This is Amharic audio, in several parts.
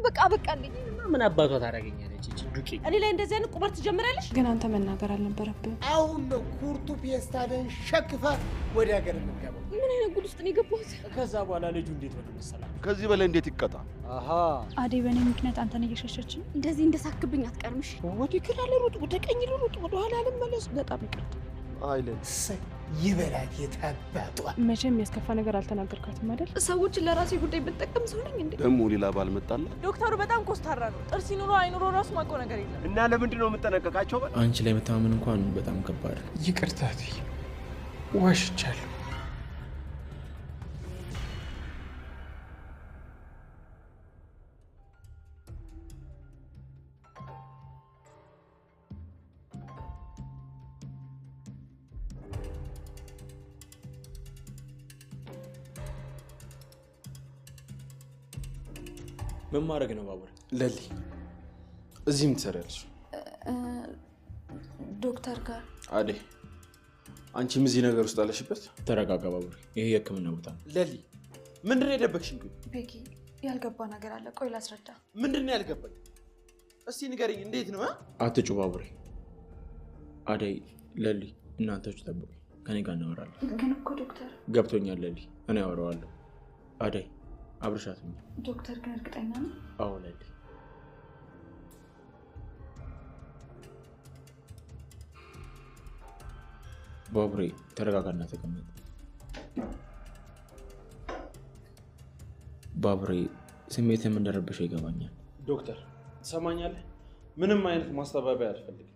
በቃ በቃልኝ። ምን አባቷ ታደርገኛለች እቺ ዱቄ? እኔ ላይ እንደዚህ አይነት ቁመር ትጀምራለሽ? ግን አንተ መናገር አልነበረብህም። አሁን ነው ኩርቱ ፒስታልን ሸክፈ ወደ ሀገር የምትገባው። ምን አይነት ጉድ ውስጥ ነው የገባሁት? ከዛ በኋላ ልጁ እንዴት ሆነ መሰላችሁ? ከዚህ በላይ እንዴት ይቀጣ? አሃ አዴ በእኔ ምክንያት አንተን እየሸሸች ነው። እንደዚህ እንደሳክብኝ አትቀርምሽ። ወደ ግራ ልሩጥ፣ ወደ ቀኝ ልሩጥ፣ ወደ ኋላ ልመለስ። በጣም ይቅርታ አይለን ይበላ የታባቷ። መቼም የሚያስከፋ ነገር አልተናገርካትም አይደል? ሰዎችን ለራሴ ጉዳይ ብጠቀም ሰው ነኝ እንዴ? ደግሞ ሌላ ባል መጣላ። ዶክተሩ በጣም ኮስታራ ነው። ጥርስ ይኑሮ አይኑሮ ራሱ ማውቀው ነገር የለም። እና ለምንድን ነው የምጠነቀቃቸው? አንቺ ላይ መተማመን እንኳን በጣም ከባድ ነው። ይቅርታ እትዬ፣ ዋሽቻለሁ። ምን ማድረግ ነው ባቡሬ? ለሊ እዚህ ምን ትሰሪያለሽ? ዶክተር ጋር። አዴ አንቺም እዚህ ነገር ውስጥ አለሽበት። ተረጋጋ ባቡሬ፣ ይሄ የህክምና ቦታ ነው። ለሊ ምንድን ነው የደበቅሽኝ? ግን ቤኪ ያልገባ ነገር አለ። ቆይ ላስረዳ። ምንድን ነው ያልገባኝ? እስቲ ንገሪኝ። እንዴት ነው? አትጩ ባቡሬ። አደይ፣ ለሊ እናንተች ጠብቁኝ፣ ከኔ ጋር እናወራለን። ግን እኮ ዶክተር። ገብቶኛል ለሊ፣ እኔ አወራዋለሁ። አደይ አብረሻት። ዶክተር ግን እርግጠኛ ነው? አዎ ለሊ። ባቡሬ ተረጋጋና ተቀመጥ። ባቡሬ ስሜትህም እንደረበሸው ይገባኛል። ዶክተር ትሰማኛለህ? ምንም አይነት ማስተባበያ አልፈልግም።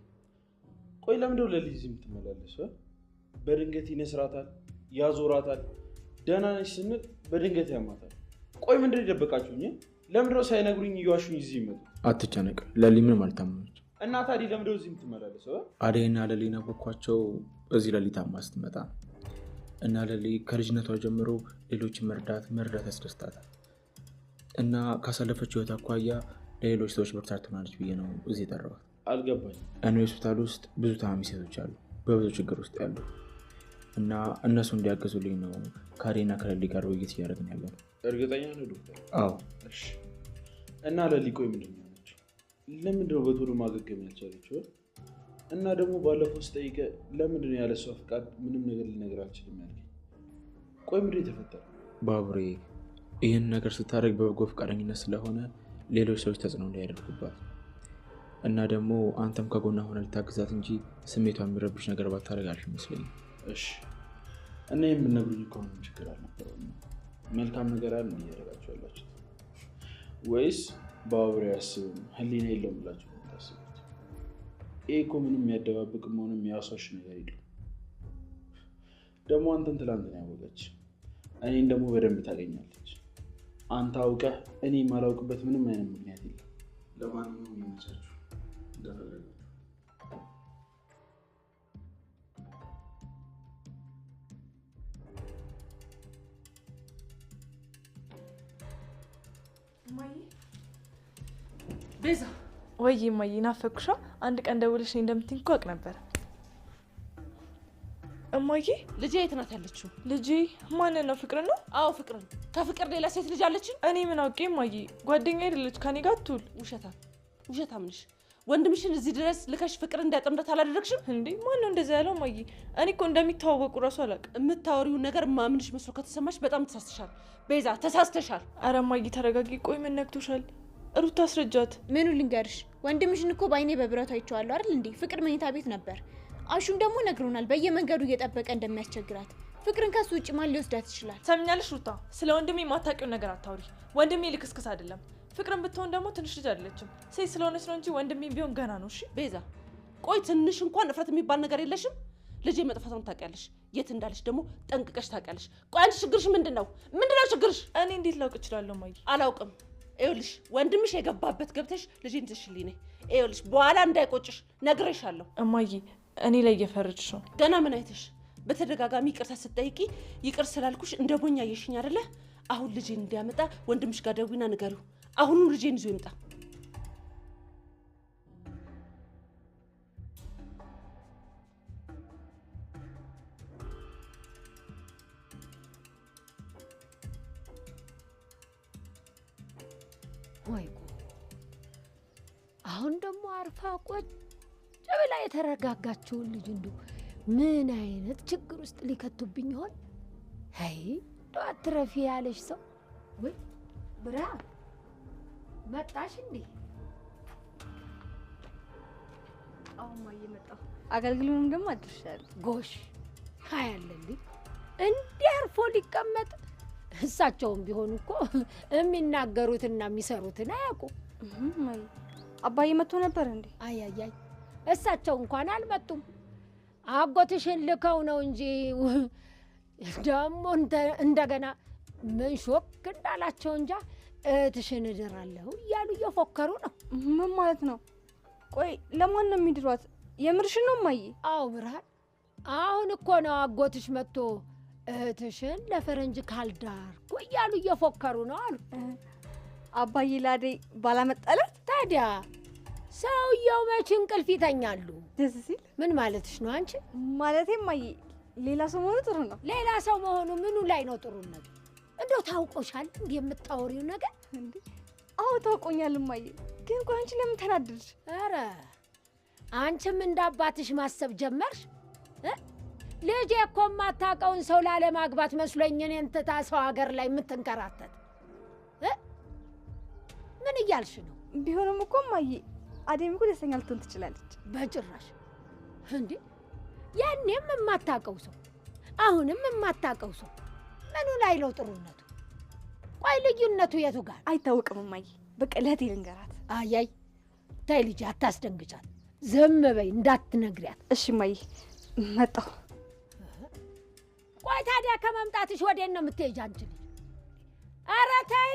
ቆይ ለምንድነው ለሊ እዚህ የምትመላለሰው? በድንገት ይነስራታል፣ ያዞራታል። ደህና ነች ስንል በድንገት ያማታል። ቆይ ምንድን ነው የደበቃችሁኝ? ለምንድነው ሳይነግሩኝ እየዋሹኝ እዚህ ይመጡ? አትጨነቅ፣ ለሊ ምንም አልታመመች። እና ታዲያ ለምንድነው እዚህ የምትመላለሰው? አደይና ለሊ ናፈኳቸው እዚህ ለሊ ታማ ስትመጣ እና ለሊ ከልጅነቷ ጀምሮ ሌሎችን መርዳት መርዳት ያስደስታታል እና ካሳለፈችው ህይወት አኳያ ለሌሎች ሰዎች ብርታት ትሆናለች ብዬ ነው እዚህ የጠራኋት። አልገባኝም። እኔ ሆስፒታል ውስጥ ብዙ ታማሚ ሴቶች አሉ፣ በብዙ ችግር ውስጥ ያሉ እና እነሱ እንዲያገዙልኝ ነው ከአደይና ከለሊ ጋር ውይይት እያደረግን ያለ ነው። እርግጠኛ ነህ ዶክተር? አዎ። እሺ። እና ለሊ ቆይ ምንድን ነው የሆነችው? ለምንድን ነው በቶሎ ማገገም ያልቻለችው? እና ደግሞ ባለፈው ስጠይቅህ ለምንድን ነው ያለ እሷ ፍቃድ ምንም ነገር ልነግርህ አልችልም ያልከኝ? ቆይ ምንድን ነው የተፈጠረው? ባቡሬ ይህን ነገር ስታደርግ በበጎ ፈቃደኝነት ስለሆነ ሌሎች ሰዎች ተጽዕኖ እንዳያደርጉባት እና ደግሞ አንተም ከጎኗ ሆነ ልታግዛት እንጂ ስሜቷ የሚረብሽ ነገር ባታደርግ አሪፍ ይመስለኛል። እሺ። እና ይሄን ብትነግሩኝ እኮ ምንም ችግር አልነበረውም። መልካም ነገር አይደል እያደረጋችሁ ያላችሁት? ወይስ ባቡሬ አያስብም ህሊና የለውም ብላችሁ ነው የምታስቡት? ይሄ እኮ ምንም የሚያደባብቅም ሆነ የሚያዋሳሽ ነገር የለውም። ደግሞ አንተን ትላንት ነው ያወቀች፣ እኔን ደግሞ በደንብ ታገኛለች። አንተ አውቀህ እኔ የማላውቅበት ምንም አይነት ምክንያት የለም። ለማንኛውም ይመቻችሁ እንደፈለጋችሁ። ቤዛ ወይ እማዬ ናፈቅኩሻ። አንድ ቀን ደውለሽ እኔ እንደምትይኝ እኮ አውቅ ነበር። እማዬ ልጄ የት ናት ያለችው? ልጄ ማንን ነው? ፍቅርን ነው? አዎ ፍቅርን። ከፍቅር ሌላ ሴት ልጅ አለችን? እኔ ምን አውቄ እማዬ፣ ጓደኛ አይደለች ከኔ ጋር አትውል። ውሸታም ውሸታም ነሽ። ወንድምሽን እዚህ ድረስ ልከሽ ፍቅር እንዲያጠምዳት አላደረግሽም እንዴ? ማን ነው እንደዛ ያለው እማዬ? እኔ እኮ እንደሚተዋወቁ እራሱ አላውቅም። የምታወሪውን ነገር ማምንሽ መስሎ ከተሰማሽ በጣም ተሳስተሻል ቤዛ፣ ተሳስተሻል። ኧረ እማዬ ተረጋጊ። ቆይ ምን ነክቶሻል? ሩት አስረጃት። ምኑ ልንገርሽ? ወንድምሽን እኮ በአይኔ በብረቱ አይቼዋለሁ አይደል እንዴ? ፍቅር መኝታ ቤት ነበር። አሹም ደግሞ ነግሮናል በየመንገዱ እየጠበቀ እንደሚያስቸግራት። ፍቅርን ከሱ ውጭ ማን ሊወስዳት ይችላል? ሰምኛለሽ ሩታ፣ ስለ ወንድሜ የማታውቂውን ነገር አታውሪ። ወንድሜ ልክስክስ አይደለም። ፍቅርን ብትሆን ደግሞ ትንሽ ልጅ አይደለችም። ሴት ስለሆነች ነው እንጂ ወንድሜ ቢሆን ገና ነው። እሺ ቤዛ፣ ቆይ ትንሽ እንኳን እፍረት የሚባል ነገር የለሽም? ልጄ መጥፋቷን ታውቂያለሽ፣ የት እንዳለሽ ደግሞ ጠንቅቀሽ ታውቂያለሽ። ቆይ አንቺ ችግርሽ ምንድን ነው? ምንድን ነው ችግርሽ? እኔ እንዴት ላውቅ እችላለሁ እማዬ? አላውቅም። ይኸውልሽ ወንድምሽ የገባበት ገብተሽ ልጄን ይዘሽልኝ ነይ። ይኸውልሽ በኋላ እንዳይቆጭሽ ነግሬሻለሁ። እማዬ እኔ ላይ እየፈረድሽ ነው። ገና ምን አይተሽ? በተደጋጋሚ ይቅርታ ስትጠይቂ ይቅር ስላልኩሽ እንደ ሞኝ አየሽኝ አይደለ? አሁን ልጄን እንዲያመጣ ወንድምሽ ጋር ደውይና ንገሪው። አሁኑኑ ልጄን ይዞ ይምጣ። ወይ ጉድ! አሁን ደግሞ አርፋ ቁጭ ብላ የተረጋጋችውን ልጅ እንደው ምን አይነት ችግር ውስጥ ሊከቱብኝ ይሆን? አይ እንደው አትረፊ ያለሽ ሰው። ወይ ብርሃን መጣሽ እንዴ? አዎ እማዬ መጣሁ። አገልግሉንም ደግሞ አድርሻለሁ። ጎሽ አያለልኝ እንዲህ አርፎ ሊቀመጥ። እሳቸውም ቢሆኑ እኮ የሚናገሩትና የሚሰሩትን አያውቁም። እማዬ አባዬ መጥቶ ነበር እንዴ? አይ አይ አይ እሳቸው እንኳን አልመጡም። አጎትሽን ልከው ነው እንጂ ደግሞ እንደገና ምን ሾክ እንዳላቸው እንጃ እህትሽን እድራለሁ እያሉ እየፎከሩ ነው። ምን ማለት ነው? ቆይ ለማን ነው የሚድሯት? የምርሽን ነው እማዬ? አዎ ብርሃን፣ አሁን እኮ ነው አጎትሽ መጥቶ እህትሽን ለፈረንጅ ካልዳርኩ እያሉ እየፎከሩ ነው አሉ። አባዬ ላደይ ባላመጣላት። ታዲያ ሰውየው መች እንቅልፍ ይተኛሉ? ደስ ሲል። ምን ማለትሽ ነው አንቺ? ማለቴ እማዬ ሌላ ሰው መሆኑ ጥሩ ነው። ሌላ ሰው መሆኑ ምኑ ላይ ነው ጥሩነቱ? እንደው ታውቆሻል እንዴ የምታወሪው ነገር? እንዴ አዎ ታውቆኛል እማዬ። ግን ቆይ አንቺ ለምን ተናደድሽ? ኧረ አንቺም እንደ አባትሽ ማሰብ ጀመርሽ? ልጄ እኮ የማታውቀውን ሰው ላለማግባት መስሎኝ እኔን ትታ ሰው ሀገር ላይ የምትንከራተት። ምን እያልሽ ነው? ቢሆንም እኮ እማዬ አደይም እኮ ደስተኛ ልትሆን ትችላለች። በጭራሽ እንዴ! ያኔም የማታውቀው ሰው አሁንም የማታውቀው ሰው ምኑ ላይ ነው ጥሩነቱ? ቆይ ልዩነቱ የቱ ጋር? አይታወቅም እማዬ። በቃ ለእህቴ ልንገራት። አያይ ተይ ልጄ፣ አታስደንግጫት። ዝም በይ እንዳትነግሪያት። እሺ እማዬ መጣሁ። ቆይ ታዲያ ከመምጣትሽ ወዴት ነው የምትሄጂ አንቺ ልጅ? ኧረ ተይ፣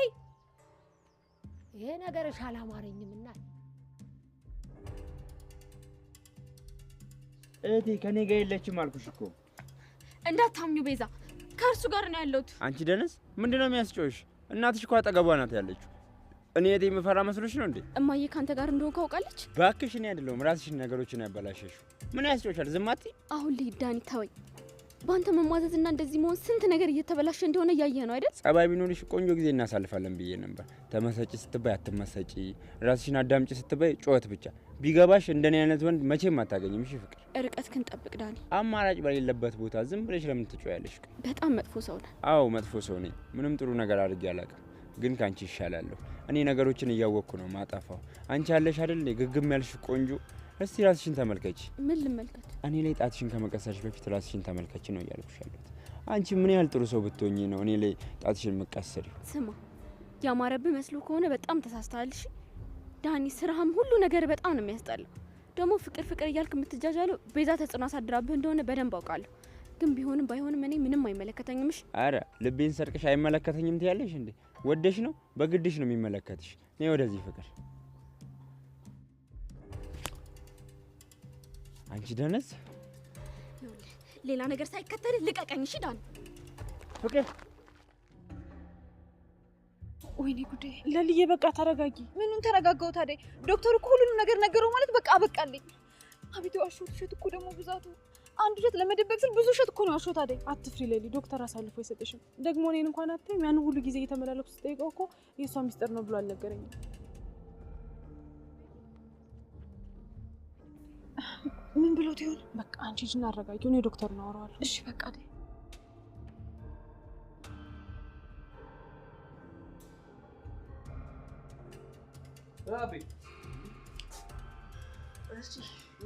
ይሄ ነገርሽ አላማረኝም። እና እህቴ ከኔ ጋር የለችም አልኩሽ እኮ። እንዳታምኙ ቤዛ፣ ከእርሱ ጋር ነው ያለሁት። አንቺ ደነስ፣ ምንድን ነው የሚያስጮሽ? እናትሽ እኮ አጠገቧ ናት ያለችው። እኔ እህቴ የምፈራ መስሎሽ ነው እንዴ? እማዬ ካንተ ጋር እንደሆንክ አውቃለች። እባክሽ እኔ አይደለሁም፣ ራስሽን ነገሮችን ያበላሸሽው። ምን ያስጮሻል? ዝም አትይ። አሁን ልሂድ ዳኒ፣ ተወኝ። በአንተ መሟዘዝና እንደዚህ መሆን ስንት ነገር እየተበላሸ እንደሆነ እያየህ ነው አይደል? ጸባይ ቢኖርሽ ቆንጆ ጊዜ እናሳልፋለን ብዬ ነበር። ተመሰጪ ስትባይ አትመሰጪ፣ ራስሽን አዳምጪ ስትባይ ጩኸት ብቻ። ቢገባሽ እንደኔ አይነት ወንድ መቼም አታገኝም። እሺ ፍቅር፣ ርቀትህን ጠብቅ ዳኒ። አማራጭ በሌለበት ቦታ ዝም ብለሽ ለምን ትጮያለሽ? በጣም መጥፎ ሰው ነህ። አዎ መጥፎ ሰው ነኝ። ምንም ጥሩ ነገር አድርጌ አላውቅም፣ ግን ካንቺ ይሻላለሁ። እኔ ነገሮችን እያወቅኩ ነው ማጠፋው። አንቺ ያለሽ አይደል ግግም ያልሽ ቆንጆ። እስቲ ራስሽን ተመልከቺ። ምን ልመልከት? እኔ ላይ ጣትሽን ከመቀሰርሽ በፊት ራስሽን ተመልከቺ ነው እያልኩሽ ያለሁት። አንቺ ምን ያህል ጥሩ ሰው ብትሆኚ ነው እኔ ላይ ጣትሽን የምትቀስሪው? ስማ፣ ያማረብህ መስሎ ከሆነ በጣም ተሳስተሃል። እሺ ዳኒ፣ ስራህም ሁሉ ነገር በጣም ነው የሚያስጠላው። ደግሞ ፍቅር ፍቅር እያልክ የምትጃጃለው ቤዛ ተጽዕኖ አሳድራብህ እንደሆነ በደንብ አውቃለሁ። ግን ቢሆንም ባይሆንም እኔ ምንም አይመለከተኝም። እሺ? አረ ልቤን ሰርቅሽ አይመለከተኝም ትያለሽ እንዴ? ወደሽ ነው በግድሽ ነው የሚመለከትሽ? ነይ ወደዚህ ፍቅር። አንቺ ደነዝ፣ ሌላ ነገር ሳይከተል ልቀቀኝ። እሺ ዳኒ። ፍቅር፣ ወይኔ ጉዴ! ለልዬ በቃ ተረጋጊ። ምኑን ተረጋጋው ታዲያ? ዶክተሩ እኮ ሁሉንም ነገር ነገረው ማለት በቃ አበቃልኝ። አቤት የዋሸሁት ውሸት እኮ ደግሞ ብዛቱ። አንድ ውሸት ለመደበቅ ስል ብዙ ውሸት እኮ ነው የዋሸሁት። ታዲያ አትፍሪ ለሊ፣ ዶክተር አሳልፎ አይሰጥሽም። ደግሞ እኔን እንኳን አታይም። ያን ሁሉ ጊዜ እየተመላለስኩ ስጠይቀው እኮ የእሷ ሚስጥር ነው ብሎ አልነገረኝም። ምን ብሎት ይሆን? በቃ አንቺ ሂጂና አረጋጊው፣ እኔ ዶክተሩን አወራዋለሁ። እሺ በቃ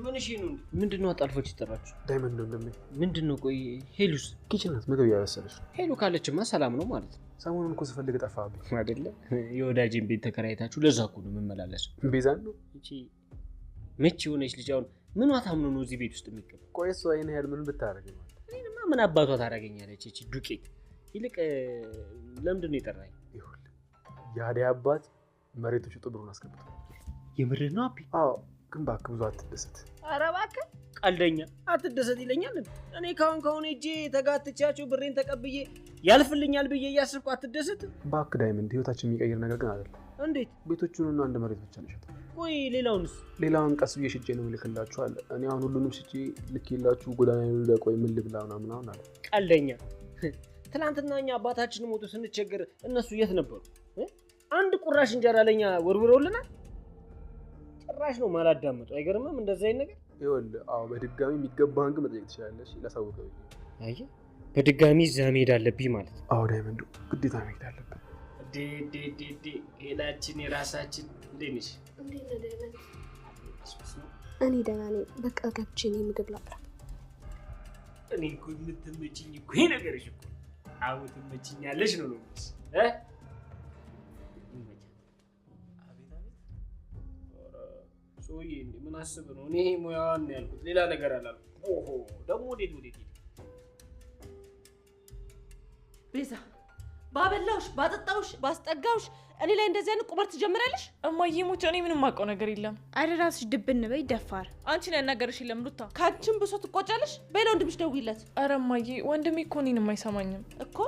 ምን እሺ ነው? ምንድን ነው አጣልፎች የጠራችሁ? ዳይመንድ ወንድሜ። ምንድን ነው? ቆይ ሄሉስ? kitchen ናት፣ ምግብ እያበሰለች ነው። ሄሉ ካለችማ ሰላም ነው ማለት ነው። ሰሞኑን እኮ ስፈልግ ጠፋብኝ። አይደለ? የወዳጄን ቤት ተከራይታችሁ ለዛ እኮ ነው የምመላለሰው። ቤዛን ነው እቺ መቼ የሆነች ልጅ አሁን ምኗ ታምኖ ነው እዚህ ቤት ውስጥ የሚገባው? ቆይ እሷ ይሄን ያህል ምን ብታደርግ ነው? እኔንማ ምን አባቷ ታደርገኛለች እቺ ዱቄት። ይልቅ ለምንድን ነው የጠራኝ? ይኸውልህ የአደይ አባት መሬቱ ሽጦ ብሩን አስገብቷል። የምርህ ነው አቢ? አዎ፣ ግን እባክህ ብዙ አትደሰት። ኧረ እባክህ ቀልደኛ፣ አትደሰት ይለኛል። እኔ ካሁን ካሁን ሄጄ ተጋትቻቸው ብሬን ተቀብዬ ያልፍልኛል ብዬ እያስብኩ አትደሰት። እባክህ ዳይመንድ፣ ህይወታችን የሚቀይር ነገር ግን አይደለም። እንዴት? ቤቶቹንና አንድ መሬት ብቻ ነው የሸጠው። ቆይ ሌላውንስ? ሌላውን ቀስ ብዬ ሽጬ ነው እልክላችኋል። እኔ አሁን ሁሉንም ሽጬ ልኬላችሁ ጎዳና ላይ ቆይ ምን ልብላ ምናምን አለ። ቀልደኛ። ትናንትና እኛ አባታችን ሞቶ ስንቸገር እነሱ የት ነበሩ? አንድ ቁራሽ እንጀራ ለኛ ወርውረውልናል። ጭራሽ ነው ማላዳምጠው። አይገርምም እንደዚህ አይነት ነገር? ይኸውልህ፣ አዎ በድጋሚ የሚገባህን ግን መጠየቅ ትችላለህ። ላሳውቅህ ብዬ። አየህ፣ በድጋሚ እዛ መሄድ አለብኝ ማለት ነው። አዎ ዳይመንዱ፣ ግዴታ መሄድ አለብን። ዴ ዴ ዴ ዴ ሄላችን የራሳችን እንዴት ነሽ? እንዴት ነህ ዳይመንድ? እኔ ደህና ነኝ። በቃ ገብቼ እኔ ምግብ ላቅርብ። እኔ እኮ የምትመችኝ እኮ ይሄ ነገርሽ እኮ አዎ ትመችኛለሽ ነው ነው የምልሽ እ ሰውዬ እንዴ ምን አስበህ ነው? እኔ ሙያዋን ነው ያልኩት፣ ሌላ ነገር አላልኩም። ኦሆ ደግሞ ወዴት ወዴት ሄደ? ቤዛ ባበላውሽ፣ ባጠጣውሽ፣ ባስጠጋውሽ እኔ ላይ እንደዚህ አይነት ቁማር ትጀምራለሽ? እማዬ ሙች፣ እኔ ምንም አውቀው ነገር የለም። አረ ራስሽ ድብን በይ ደፋር። አንቺን ያናገረሽ የለም ሩታ። ከአንቺም ብሶ ትቆጫለሽ። በይ ለወንድምሽ ደውይለት። አረ እማዬ፣ ወንድሜ እኮ እኔንም አይሰማኝም እኮ።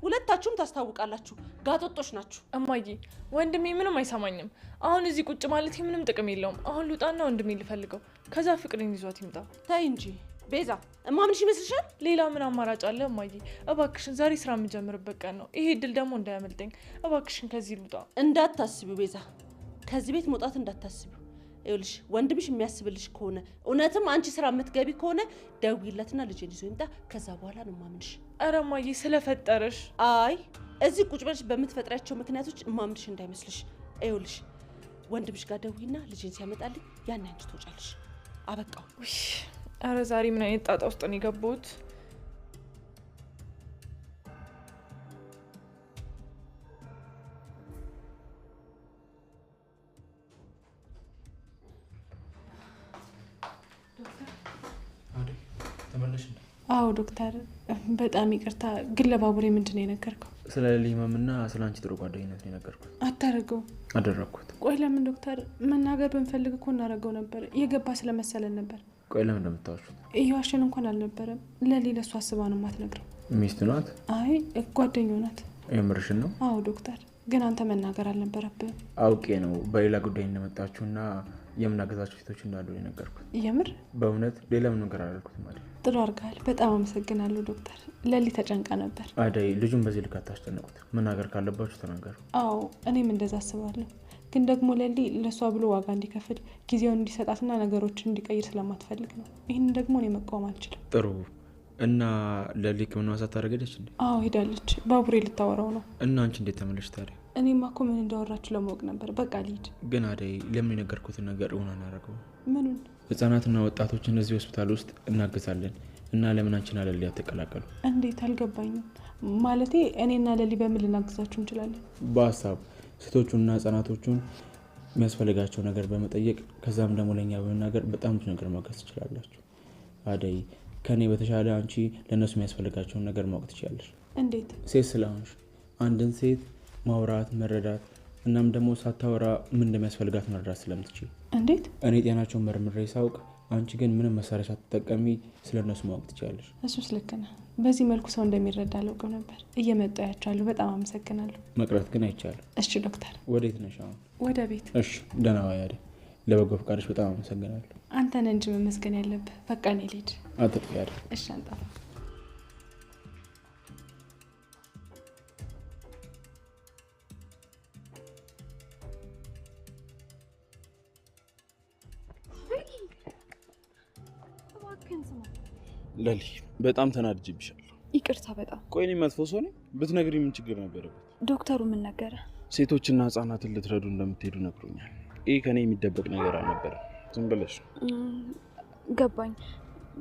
ሁለታችሁም ታስታውቃላችሁ፣ ጋጦጦች ናችሁ። እማዬ፣ ወንድሜ ምንም አይሰማኝም። አሁን እዚህ ቁጭ ማለት ምንም ጥቅም የለውም። አሁን ልውጣና ወንድሜ ልፈልገው፣ ከዛ ፍቅሬን ይዟት ይምጣ። ተይ እንጂ ቤዛ፣ እማምንሽ ይመስልሻል? ሌላ ምን አማራጭ አለ እማዬ? እባክሽን ዛሬ ስራ የምጀምርበት ቀን ነው። ይሄ እድል ደግሞ እንዳያመልጠኝ። እባክሽን ከዚህ ልውጣ። እንዳታስቢው ቤዛ፣ ከዚህ ቤት መውጣት እንዳታስቢው። ይኸውልሽ ወንድምሽ የሚያስብልሽ ከሆነ እውነትም አንቺ ስራ የምትገቢ ከሆነ ደውይለትና ልጄን ይዞ ይምጣ። ከዛ በኋላ ነው እማምንሽ። ኧረ እማዬ ስለፈጠረሽ። አይ እዚህ ቁጭ ብለሽ በምትፈጥሪያቸው ምክንያቶች እማምንሽ እንዳይመስልሽ። ይኸውልሽ ወንድምሽ ጋር ደውይና ልጄን ሲያመጣልኝ ያን አንቺ ትወጫለሽ። አበቃው። አረ ዛሬ ምን አይነት ጣጣ ውስጥ ነው የገባሁት? ተመለሽ እንዴ? አዎ ዶክተር፣ በጣም ይቅርታ ግን ለባቡሬ ምንድን ነው የነገርከው? ስለ ሌሊ ህመምና ስለ አንቺ ጥሩ ጓደኝነት ነው የነገርኩት። አታደርገው። አደረግኩት። ቆይ ለምን ዶክተር? መናገር ብንፈልግ እኮ እናደርገው ነበር። የገባ ስለመሰለን ነበር። ቆይ ለምን እንደምታዋሹት? እየዋሸን እንኳን አልነበረም። ለሊ ለእሱ አስባ ነው የማትነግረው። ሚስቱ ናት? አይ ጓደኛው ናት። የምርሽን ነው? አዎ ዶክተር፣ ግን አንተ መናገር አልነበረብህም። አውቄ ነው በሌላ ጉዳይ እንደመጣችሁና የምናገዛችሁ ሴቶች እንዳሉ የነገርኩት። የምር? በእውነት ሌላ ምን ነገር አላልኩትም። አይደል? ጥሩ አድርገሃል። በጣም አመሰግናለሁ ዶክተር። ለሊ ተጨንቃ ነበር። አደይ፣ ልጁን በዚህ ልክ አታስጨንቁት። መናገር ካለባችሁ ተናገሩ። አዎ እኔም እንደዛ አስባለሁ። ግን ደግሞ ለሊ ለእሷ ብሎ ዋጋ እንዲከፍል ጊዜውን እንዲሰጣትና ነገሮችን እንዲቀይር ስለማትፈልግ ነው። ይህንን ደግሞ እኔ መቃወም አልችልም። ጥሩ እና ለሊ ሕክምናዋን ሳታደርግ ሄደች እንዴ? አዎ ሄዳለች። ባቡሬ ልታወራው ነው። እና አንቺ እንዴት ተመለስሽ ታዲያ? እኔማ እኮ ምን እንዳወራችሁ ለማወቅ ነበር። በቃ ልሂድ። ግን አደይ፣ ለምን የነገርኩትን ነገር እውን አናደርገውም? ምኑን? ህጻናትና ወጣቶችን እዚህ ሆስፒታል ውስጥ እናግዛለን እና ለምን አንቺና ለሊ አትቀላቀሉ? እንዴት? አልገባኝም። ማለቴ እኔና ለሊ በምን ልናግዛችሁ እንችላለን? በሀሳብ ሴቶቹንና ህጻናቶቹን የሚያስፈልጋቸው ነገር በመጠየቅ ከዛም ደግሞ ለእኛ በመናገር በጣም ብዙ ነገር ማገዝ ትችላላችሁ። አደይ፣ ከእኔ በተሻለ አንቺ ለእነሱ የሚያስፈልጋቸውን ነገር ማወቅ ትችላለሽ። እንዴት? ሴት ስለሆንሽ አንድን ሴት ማውራት መረዳት፣ እናም ደግሞ ሳታወራ ምን እንደሚያስፈልጋት መረዳት ስለምትችል። እንዴት? እኔ ጤናቸውን መርምሬ ሳውቅ፣ አንቺ ግን ምንም መሳሪያ ሳትጠቀሚ ስለ እነሱ ማወቅ ትችላለሽ። እሱስ ልክ ነህ። በዚህ መልኩ ሰው እንደሚረዳ አላውቅም ነበር። እየመጣሁ ያቸዋለሁ። በጣም አመሰግናለሁ። መቅረት ግን አይቻልም። እሺ ዶክተር። ወዴት ነሽ አሁን? ወደ ቤት። እሺ ደህና ዋይ አደይ። ለበጎ ፈቃድሽ በጣም አመሰግናለሁ። አንተ ነህ እንጂ መመስገን ያለብህ። በቃ እኔ ልሂድ። አትጥፊ አደይ። እሺ አንጠፋም። ለሊ በጣም ተናድጄብሻለሁ። ይቅርታ በጣም። ቆይ እኔ መጥፎ ሰው ነኝ? ብትነግሪኝ ምን ችግር ነበረበት? ዶክተሩ ምን ነገረ? ሴቶችና ህጻናትን ልትረዱ እንደምትሄዱ ነግሮኛል። ይህ ከኔ የሚደበቅ ነገር አልነበረም። ዝም ብለሽ ገባኝ።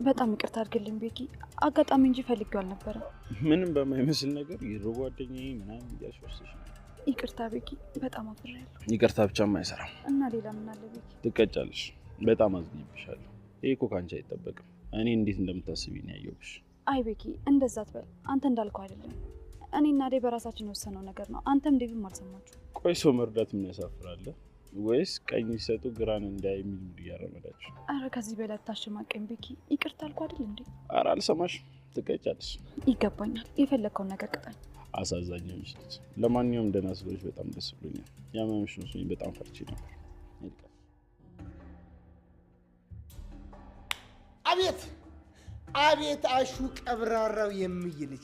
በጣም ይቅርታ አድርግልኝ ቤኪ፣ አጋጣሚ እንጂ ፈልጌው አልነበረም። ምንም በማይመስል ነገር የድሮ ጓደኛዬ ምናምን እያልሽ ወስደሽ ነው። ይቅርታ ቤኪ፣ በጣም አፍሬያለሁ። ይቅርታ ብቻም አይሰራም። እና ሌላ ምን አለ ቤኪ? ትቀጫለሽ። በጣም አዝኜብሻለሁ። ይህ እኮ ከአንቺ አይጠበቅም። እኔ እንዴት እንደምታስቢ ነው ያየሁብሽ። አይ ቤኪ፣ እንደዛ አትበል። አንተ እንዳልከው አይደለም። እኔና ዴ በራሳችን የወሰነው ነገር ነው። አንተም ዴቭም አልሰማችሁ። ቆይ ሰው መርዳት ምን ያሳፍራል? ወይስ ቀኝ ሲሰጡ ግራን እንዳይ የሚል mood እያረመዳችሁ? አረ ከዚህ በላይ አታሸማቀኝ ቤኪ። ይቅርታ አልኩህ አይደል እንዴ? አረ አልሰማሽም። ትቀጫለሽ። ይገባኛል። የፈለግከውን ነገር ቅጣኝ። አሳዛኝ ልጅ። ለማንኛውም ደህና ስለሆንሽ በጣም ደስ ብሎኛል። ያመመሽ መስሎኝ በጣም ፈርቼ ነበር። አቤት አቤት፣ አሹ ቀብራራው የሚይ ልጅ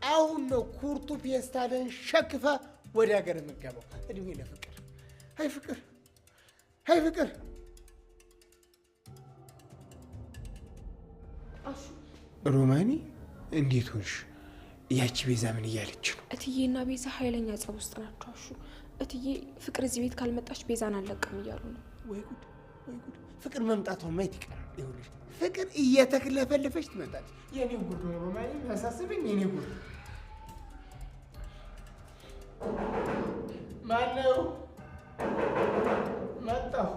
አሁን ነው ኩርቱ ፔስታልን ሸክፈ ወደ ሀገር የምገባው። እድሜ ለፍቅር። አይ ፍቅር፣ Hey ፍቅር። ሮማኒ እንዴት ሆንሽ? ያቺ ቤዛ ምን እያለች ነው? እትዬና ቤዛ ኃይለኛ ጸብ ውስጥ ናቸው። አሹ እትዬ ፍቅር እዚህ ቤት ካልመጣች ቤዛን አለቅም እያሉ ነው። ወይ ጉድ ወይ ጉድ! ፍቅር መምጣቷን ማየት ይቀራል። ይኸውልሽ ፍቅር እየተክለፈለፈች ትመጣለች። የኔ ጉድ ነው ሮማኒ፣ የሚያሳስበኝ የኔ ጉድ። ማነው? መጣሁ።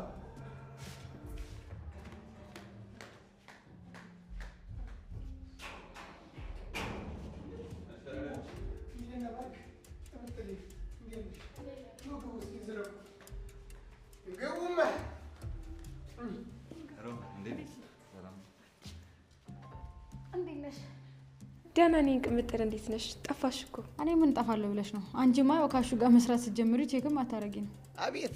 ደህና ነኝ ቅምጥል፣ እንዴት ነሽ? ጠፋሽ እኮ። እኔ ምን እጠፋለሁ ብለሽ ነው? አንቺማ ያው ካሹ ጋር መስራት ስትጀምሪ check ም አታረጊ ነው። አቤት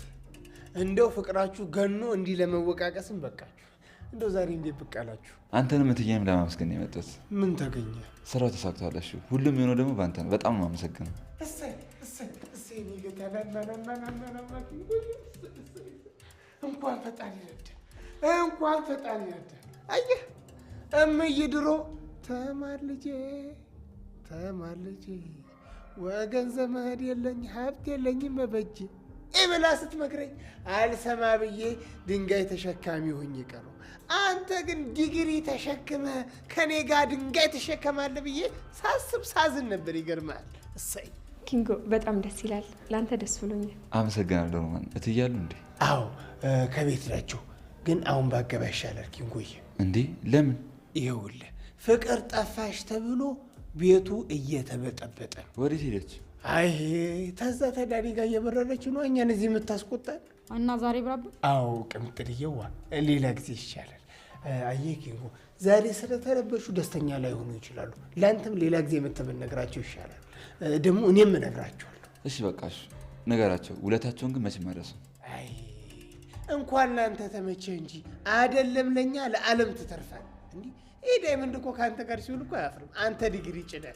እንደው ፍቅራችሁ ገኖ እንዲህ ለመወቃቀስም በቃችሁ። እንደው ዛሬ እንዴት ብቅ አላችሁ? አንተንም እትዬንም ለማመስገን ነው የመጣሁት። ምን ተገኘ? ስራው ተሳክቷል። እሺ ሁሉም የሆነው ደግሞ በአንተ ነው። በጣም ነው የማመሰግነው። እሰይ እሰይ እሰይ! እኔ ጌታ እንኳን ፈጣሪ ረዳ፣ እንኳን ፈጣሪ ረዳ። አየህ እምዬ ድሮ ተማር ልጄ ተማር ልጄ ወገን ዘመድ የለኝ ሀብት የለኝም በበጄ ብላ ስትመክረኝ አልሰማ ብዬ ድንጋይ ተሸካሚ ሆኜ ቀረሁ። አንተ ግን ዲግሪ ተሸክመ ከኔ ጋር ድንጋይ ተሸከማለህ ብዬ ሳስብ ሳዝን ነበር። ይገርማል። እሰይ ኪንጎ፣ በጣም ደስ ይላል። ለአንተ ደስ ብሎኛል። አመሰግናለሁ ሮማን። እትዬ አሉ እንዴ? አዎ ከቤት ናቸው፣ ግን አሁን ባገባ ይሻላል ኪንጎዬ። እንዴ ለምን? ይኸውልህ ፍቅር ጠፋሽ ተብሎ ቤቱ እየተበጠበጠ ነው። ወዴት ሄደች? አይ ተዛ ተዳኒ ጋር እየበረረች ነው እኛን እዚህ የምታስቆጣን። እና ዛሬ ብራብ? አዎ ቅምጥልዬዋ፣ ሌላ ጊዜ ይሻላል። አየህ ኪንጎ፣ ዛሬ ስለተረበሹ ደስተኛ ላይሆኑ ይችላሉ። ለአንተም ሌላ ጊዜ መተህ ብትነግራቸው ይሻላል። ደግሞ እኔም እነግራቸዋለሁ። እሺ በቃ እሺ፣ ንገራቸው። ውለታቸውን ግን መቼም አልረሳም። አይ እንኳን ለአንተ ተመቸህ እንጂ አይደለም ለእኛ ለዓለም ትተርፋለህ። እንዲህ ይህ ዳይመንድ እኮ ከአንተ ጋር ሲውል እኮ አያፍርም። አንተ ዲግሪ ጭነህ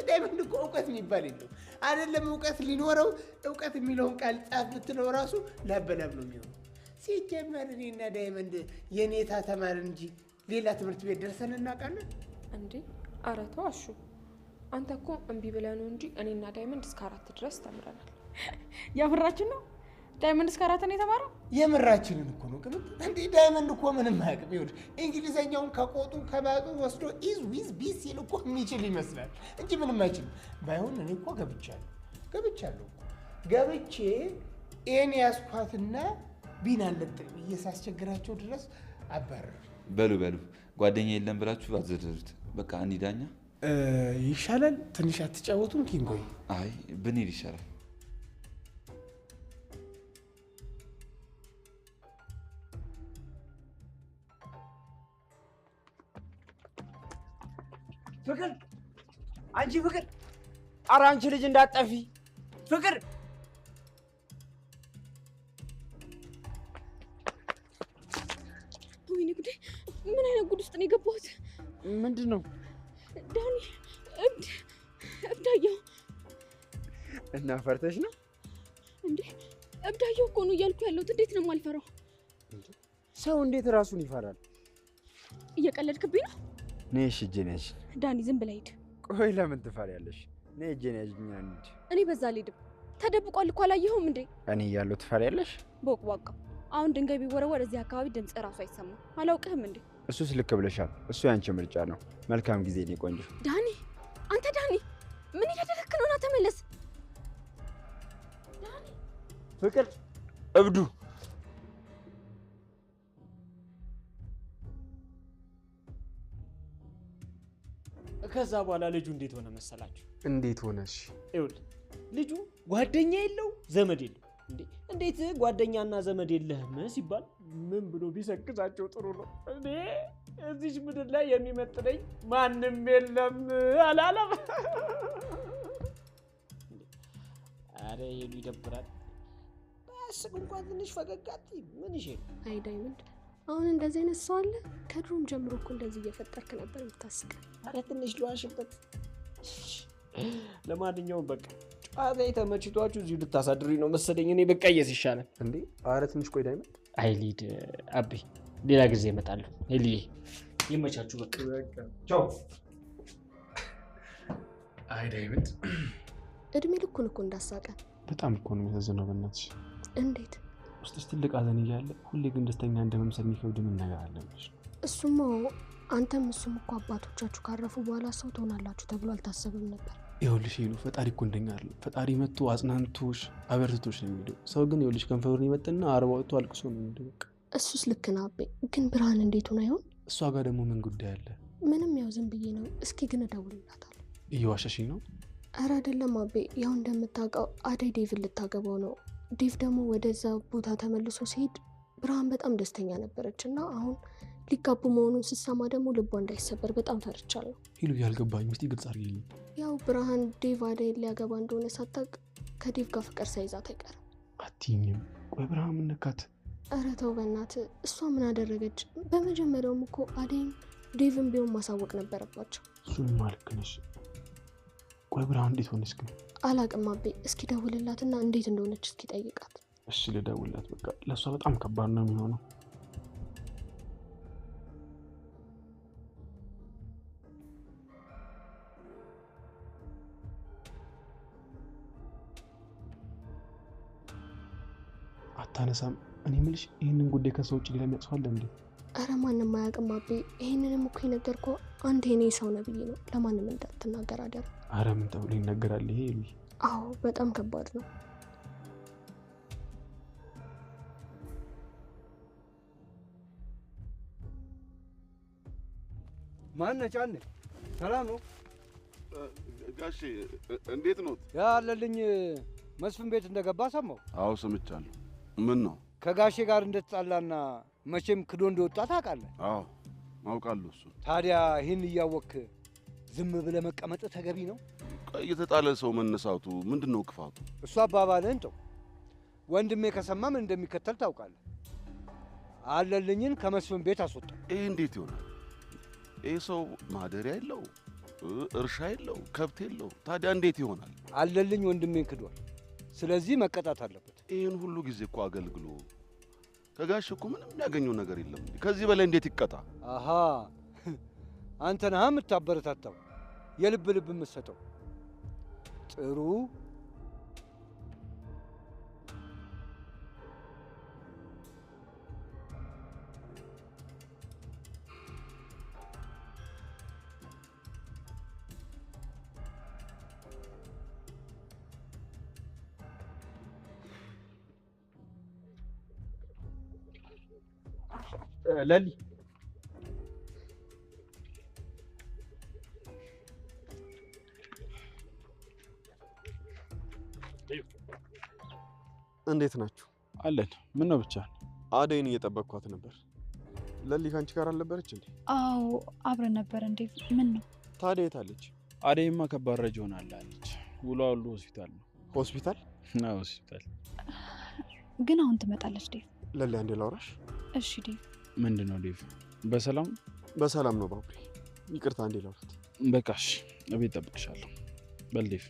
ዳይመንድ እኮ እውቀት የሚባል የለውም። አይደለም እውቀት ሊኖረው እውቀት የሚለውን ቃል ጻፍ ብትለው ራሱ ላበላብ ነው የሚሆነው። ሲጀመር እኔና ዳይመንድ የኔታ ተማርን እንጂ ሌላ ትምህርት ቤት ደርሰን እናውቃለን እንዴ? ኧረ ተው አሹ፣ አንተ እኮ እምቢ ብለህ ነው እንጂ እኔና ዳይመንድ እስከ 4 ድረስ ተምረናል። የምራችን ነው? ዳይመንድ እስከ 4 ነው የተማረው? የምራችንን እኮ ነው ቅምጥ። እንዴ ዳይመንድ እኮ ምንም አያውቅም። ይኸውልህ እንግሊዘኛውን ከቆጡ ከባጡ ወስዶ is with be ሲል እኮ የሚችል ይመስላል እንጂ ምንም አይችልም። ባይሆን እኔ እኮ ገብቻለሁ ገብቼ A ን ያስኳትና B ን አልለጥም እየሳስቸግራቸው ድረስ አባረሩ። በሉ በሉ ጓደኛ የለም ብላችሁ አትዘርዝሩት። በቃ እንሂዳኛ ይሻላል። ትንሽ አትጫወቱም ኪንጎይ? አይ ብንሄድ ይሻላል። ፍቅር፣ አንቺ ፍቅር፣ ኧረ አንቺ ልጅ እንዳትጠፊ ፍቅር። ወይኔ ጉዴ! ምን አይነት ጉድ ውስጥ ነው የገባሁት? ምንድን ነው ዳኒ? እብድ እብዳየሁ። እና ፈርተሽ ነው እንዴ? እብዳየሁ እኮ ነው እያልኩ ያለሁት። እንዴት ነው የማልፈራው? ሰው እንዴት ራሱን ይፈራል? እየቀለድክብኝ ነው። ነይ እሺ፣ እጄን ያዥ። ዳኒ ዝም ብለህ ሂድ። ቆይ ለምን ትፈሪያለሽ? ነይ እጄን ያዥኝ እንሂድ። እኔ በዛ አልሄድም። ተደብቋል እኮ አላየኸውም እንዴ? እኔ እያለሁ ትፈሪያለሽ? ቦቅቧቃ፣ አሁን ድንጋይ ቢወረወር እዚህ አካባቢ ድምፅ እራሱ አይሰማም። አላውቅህም እንዴ? እሱስ ልክ ብለሻል። እሱ ያንቺ ምርጫ ነው። መልካም ጊዜ እኔ ቆንጆ። ዳኒ፣ አንተ ዳኒ፣ ምን እያደረግክ ነው? ና ተመለስ። ዳኒ፣ ፍቅር፣ እብዱ ከዛ በኋላ ልጁ እንዴት ሆነ መሰላችሁ? እንዴት ሆነሽ? ይኸውልህ ልጁ ጓደኛ የለው ዘመድ የለው። እንዴ እንዴት ጓደኛና ዘመድ የለህም ሲባል ምን ብሎ ቢሰክሳቸው ጥሩ ነው? እኔ እዚች ምድር ላይ የሚመጥነኝ ማንም የለም አላለም። አረ ይሄዱ ይደብራል። ባያስቅ እንኳን ትንሽ ፈገግ አትይም? ምን ይሼ? አይ ዳይመንድ፣ አሁን እንደዚህ አይነት ሰው አለ? ከድሮም ጀምሮ እኮ እንደዚህ እየፈጠርክ ነበር የምታስቀው። አረ ትንሽ ልዋሽበት። ለማንኛውም በቃ ጨዋታ ተመችቷችሁ እዚሁ ልታሳድሩኝ ነው መሰለኝ። እኔ በቃ እየስ ይሻላል እንዴ? አረ ትንሽ ቆይ ዳይመንድ። አይ ልሂድ አቤ፣ ሌላ ጊዜ እመጣለሁ። ሄልዬ ይመቻችሁ። በቃ ቻው። አይ ዳይመንድ፣ እድሜ ልኩን እኮ እንዳሳቀ። በጣም እኮ ነው የሚያሳዝነው። በእናትሽ እንዴት ውስጥሽ ትልቅ ሐዘን እያለ ሁሌ ግን ደስተኛ እንደመምሰል የሚከብድ ምን ነገር አለ ብለሽ ነው? እሱማ አንተም እሱም እኮ አባቶቻችሁ ካረፉ በኋላ ሰው ትሆናላችሁ ተብሎ አልታሰብም ነበር። ይኸውልሽ ሄሉ፣ ፈጣሪ እኮ እንደኛ አይደለም። ፈጣሪ መጥቶ አጽናንቶሽ አበርትቶሽ ነው የሚሄደው። ሰው ግን ይኸውልሽ ከንፈሩን ይመጥና አርባ ወጥቶ አልቅሶ ነው የሚሄደው። በቃ እሱስ ልክ ነህ አቤ። ግን ብርሃን እንዴት ሆና ይሆን? እሷ ጋር ደግሞ ምን ጉዳይ አለ? ምንም፣ ያው ዝም ብዬ ነው። እስኪ ግን እደውልላታለሁ። እየዋሸሽኝ ነው? ኧረ አይደለም አቤ፣ ያው እንደምታውቀው አደይ ዴቭን ልታገባው ነው። ዴቭ ደግሞ ወደዛ ቦታ ተመልሶ ሲሄድ ብርሃን በጣም ደስተኛ ነበረች እና አሁን ሊጋቡ መሆኑን ስትሰማ ደግሞ ልቧ እንዳይሰበር በጣም ፈርቻለሁ። ሄሉ፣ ያልገባኝ እስኪ ግልጽ አድርጊልኝ። ያው ብርሃን ዴቭ አደይን ሊያገባ እንደሆነ ሳታውቅ ከዴቭ ጋር ፍቅር ሳይዛት አይቀርም። አትይኝም? ቆይ ብርሃን ምን ነካት? ኧረ ተው በእናትህ፣ እሷ ምን አደረገች? በመጀመሪያውም እኮ አደይም ዴቭን ቢሆን ማሳወቅ ነበረባቸው። እሱንማ ልክ ነሽ። ቆይ ብርሃን እንዴት ሆነች ግን? አላቅም አቤ፣ እስኪ ደውልላትና እንዴት እንደሆነች እስኪ ጠይቃት። እሺ ልደውልላት። በቃ ለእሷ በጣም ከባድ ነው የሚሆነው። አታነሳም። እኔ የምልሽ ይህንን ጉዳይ ከሰው ውጭ ሌላ የሚያውቅ ሰው አለ እንዴ? ኧረ ማንም አያውቅም አቤ። ይህንንም እኮ የነገርኩህ አንድ የኔ ሰው ነህ ብዬ ነው። ለማንም እንዳትናገር አደራ። ኧረ ምን ተብሎ ይነገራል ይሄ? ሄሉ። አዎ በጣም ከባድ ነው። ማነህ ጫኔ? ሰላም ነው ጋሼ? እንዴት ኖት? ያ አለልኝ መስፍን ቤት እንደገባ ሰማሁ። አዎ ሰምቻለሁ። ምን ነው? ከጋሼ ጋር እንደተጣላና መቼም ክዶ እንደወጣ ታውቃለህ? አዎ አውቃለሁ። እሱ ታዲያ ይህን እያወቅህ ዝም ብለህ መቀመጥ ተገቢ ነው? ቆይ የተጣለ ሰው መነሳቱ ምንድን ነው ክፋቱ? እሱ አባባልህን ተው። ወንድሜ ከሰማ ምን እንደሚከተል ታውቃለህ። አለልኝን ከመስፍን ቤት አስወጣ። ይህ እንዴት ይሆናል? ይህ ሰው ማደሪያ የለው፣ እርሻ የለው፣ ከብት የለው። ታዲያ እንዴት ይሆናል? አለልኝ ወንድሜን ክዷል። ስለዚህ መቀጣት አለበት። ይህን ሁሉ ጊዜ እኮ አገልግሎ ከጋሽ እኮ ምንም ያገኘው ነገር የለም። ከዚህ በላይ እንዴት ይቀጣ? አሃ አንተ ነህ የምታበረታታው፣ የልብ ልብ የምትሰጠው። ጥሩ ለሊ እንዴት ናችሁ? አለን። ምን ነው ብቻ? አደይን እየጠበቅኳት ነበር። ለሊ ከአንቺ ጋር አልነበረች እንዴ? አዎ አብረን ነበር። እንዴ ምን ነው ታዲያ የት አለች? አደይማ ከባድ ረጅ ሆናላለች። ውሏ ሁሉ ሆስፒታል ነው። ሆስፒታል? አዎ ሆስፒታል። ግን አሁን ትመጣለች ዴቭ። ለሊ አንዴ ላውራሽ። እሺ ዴቭ። ምንድን ነው ዴቭ? በሰላም በሰላም ነው ባቡሬ። ይቅርታ አንዴ ላውራት። በቃ እሺ፣ እቤት እጠብቅሻለሁ። በል ዴቭ።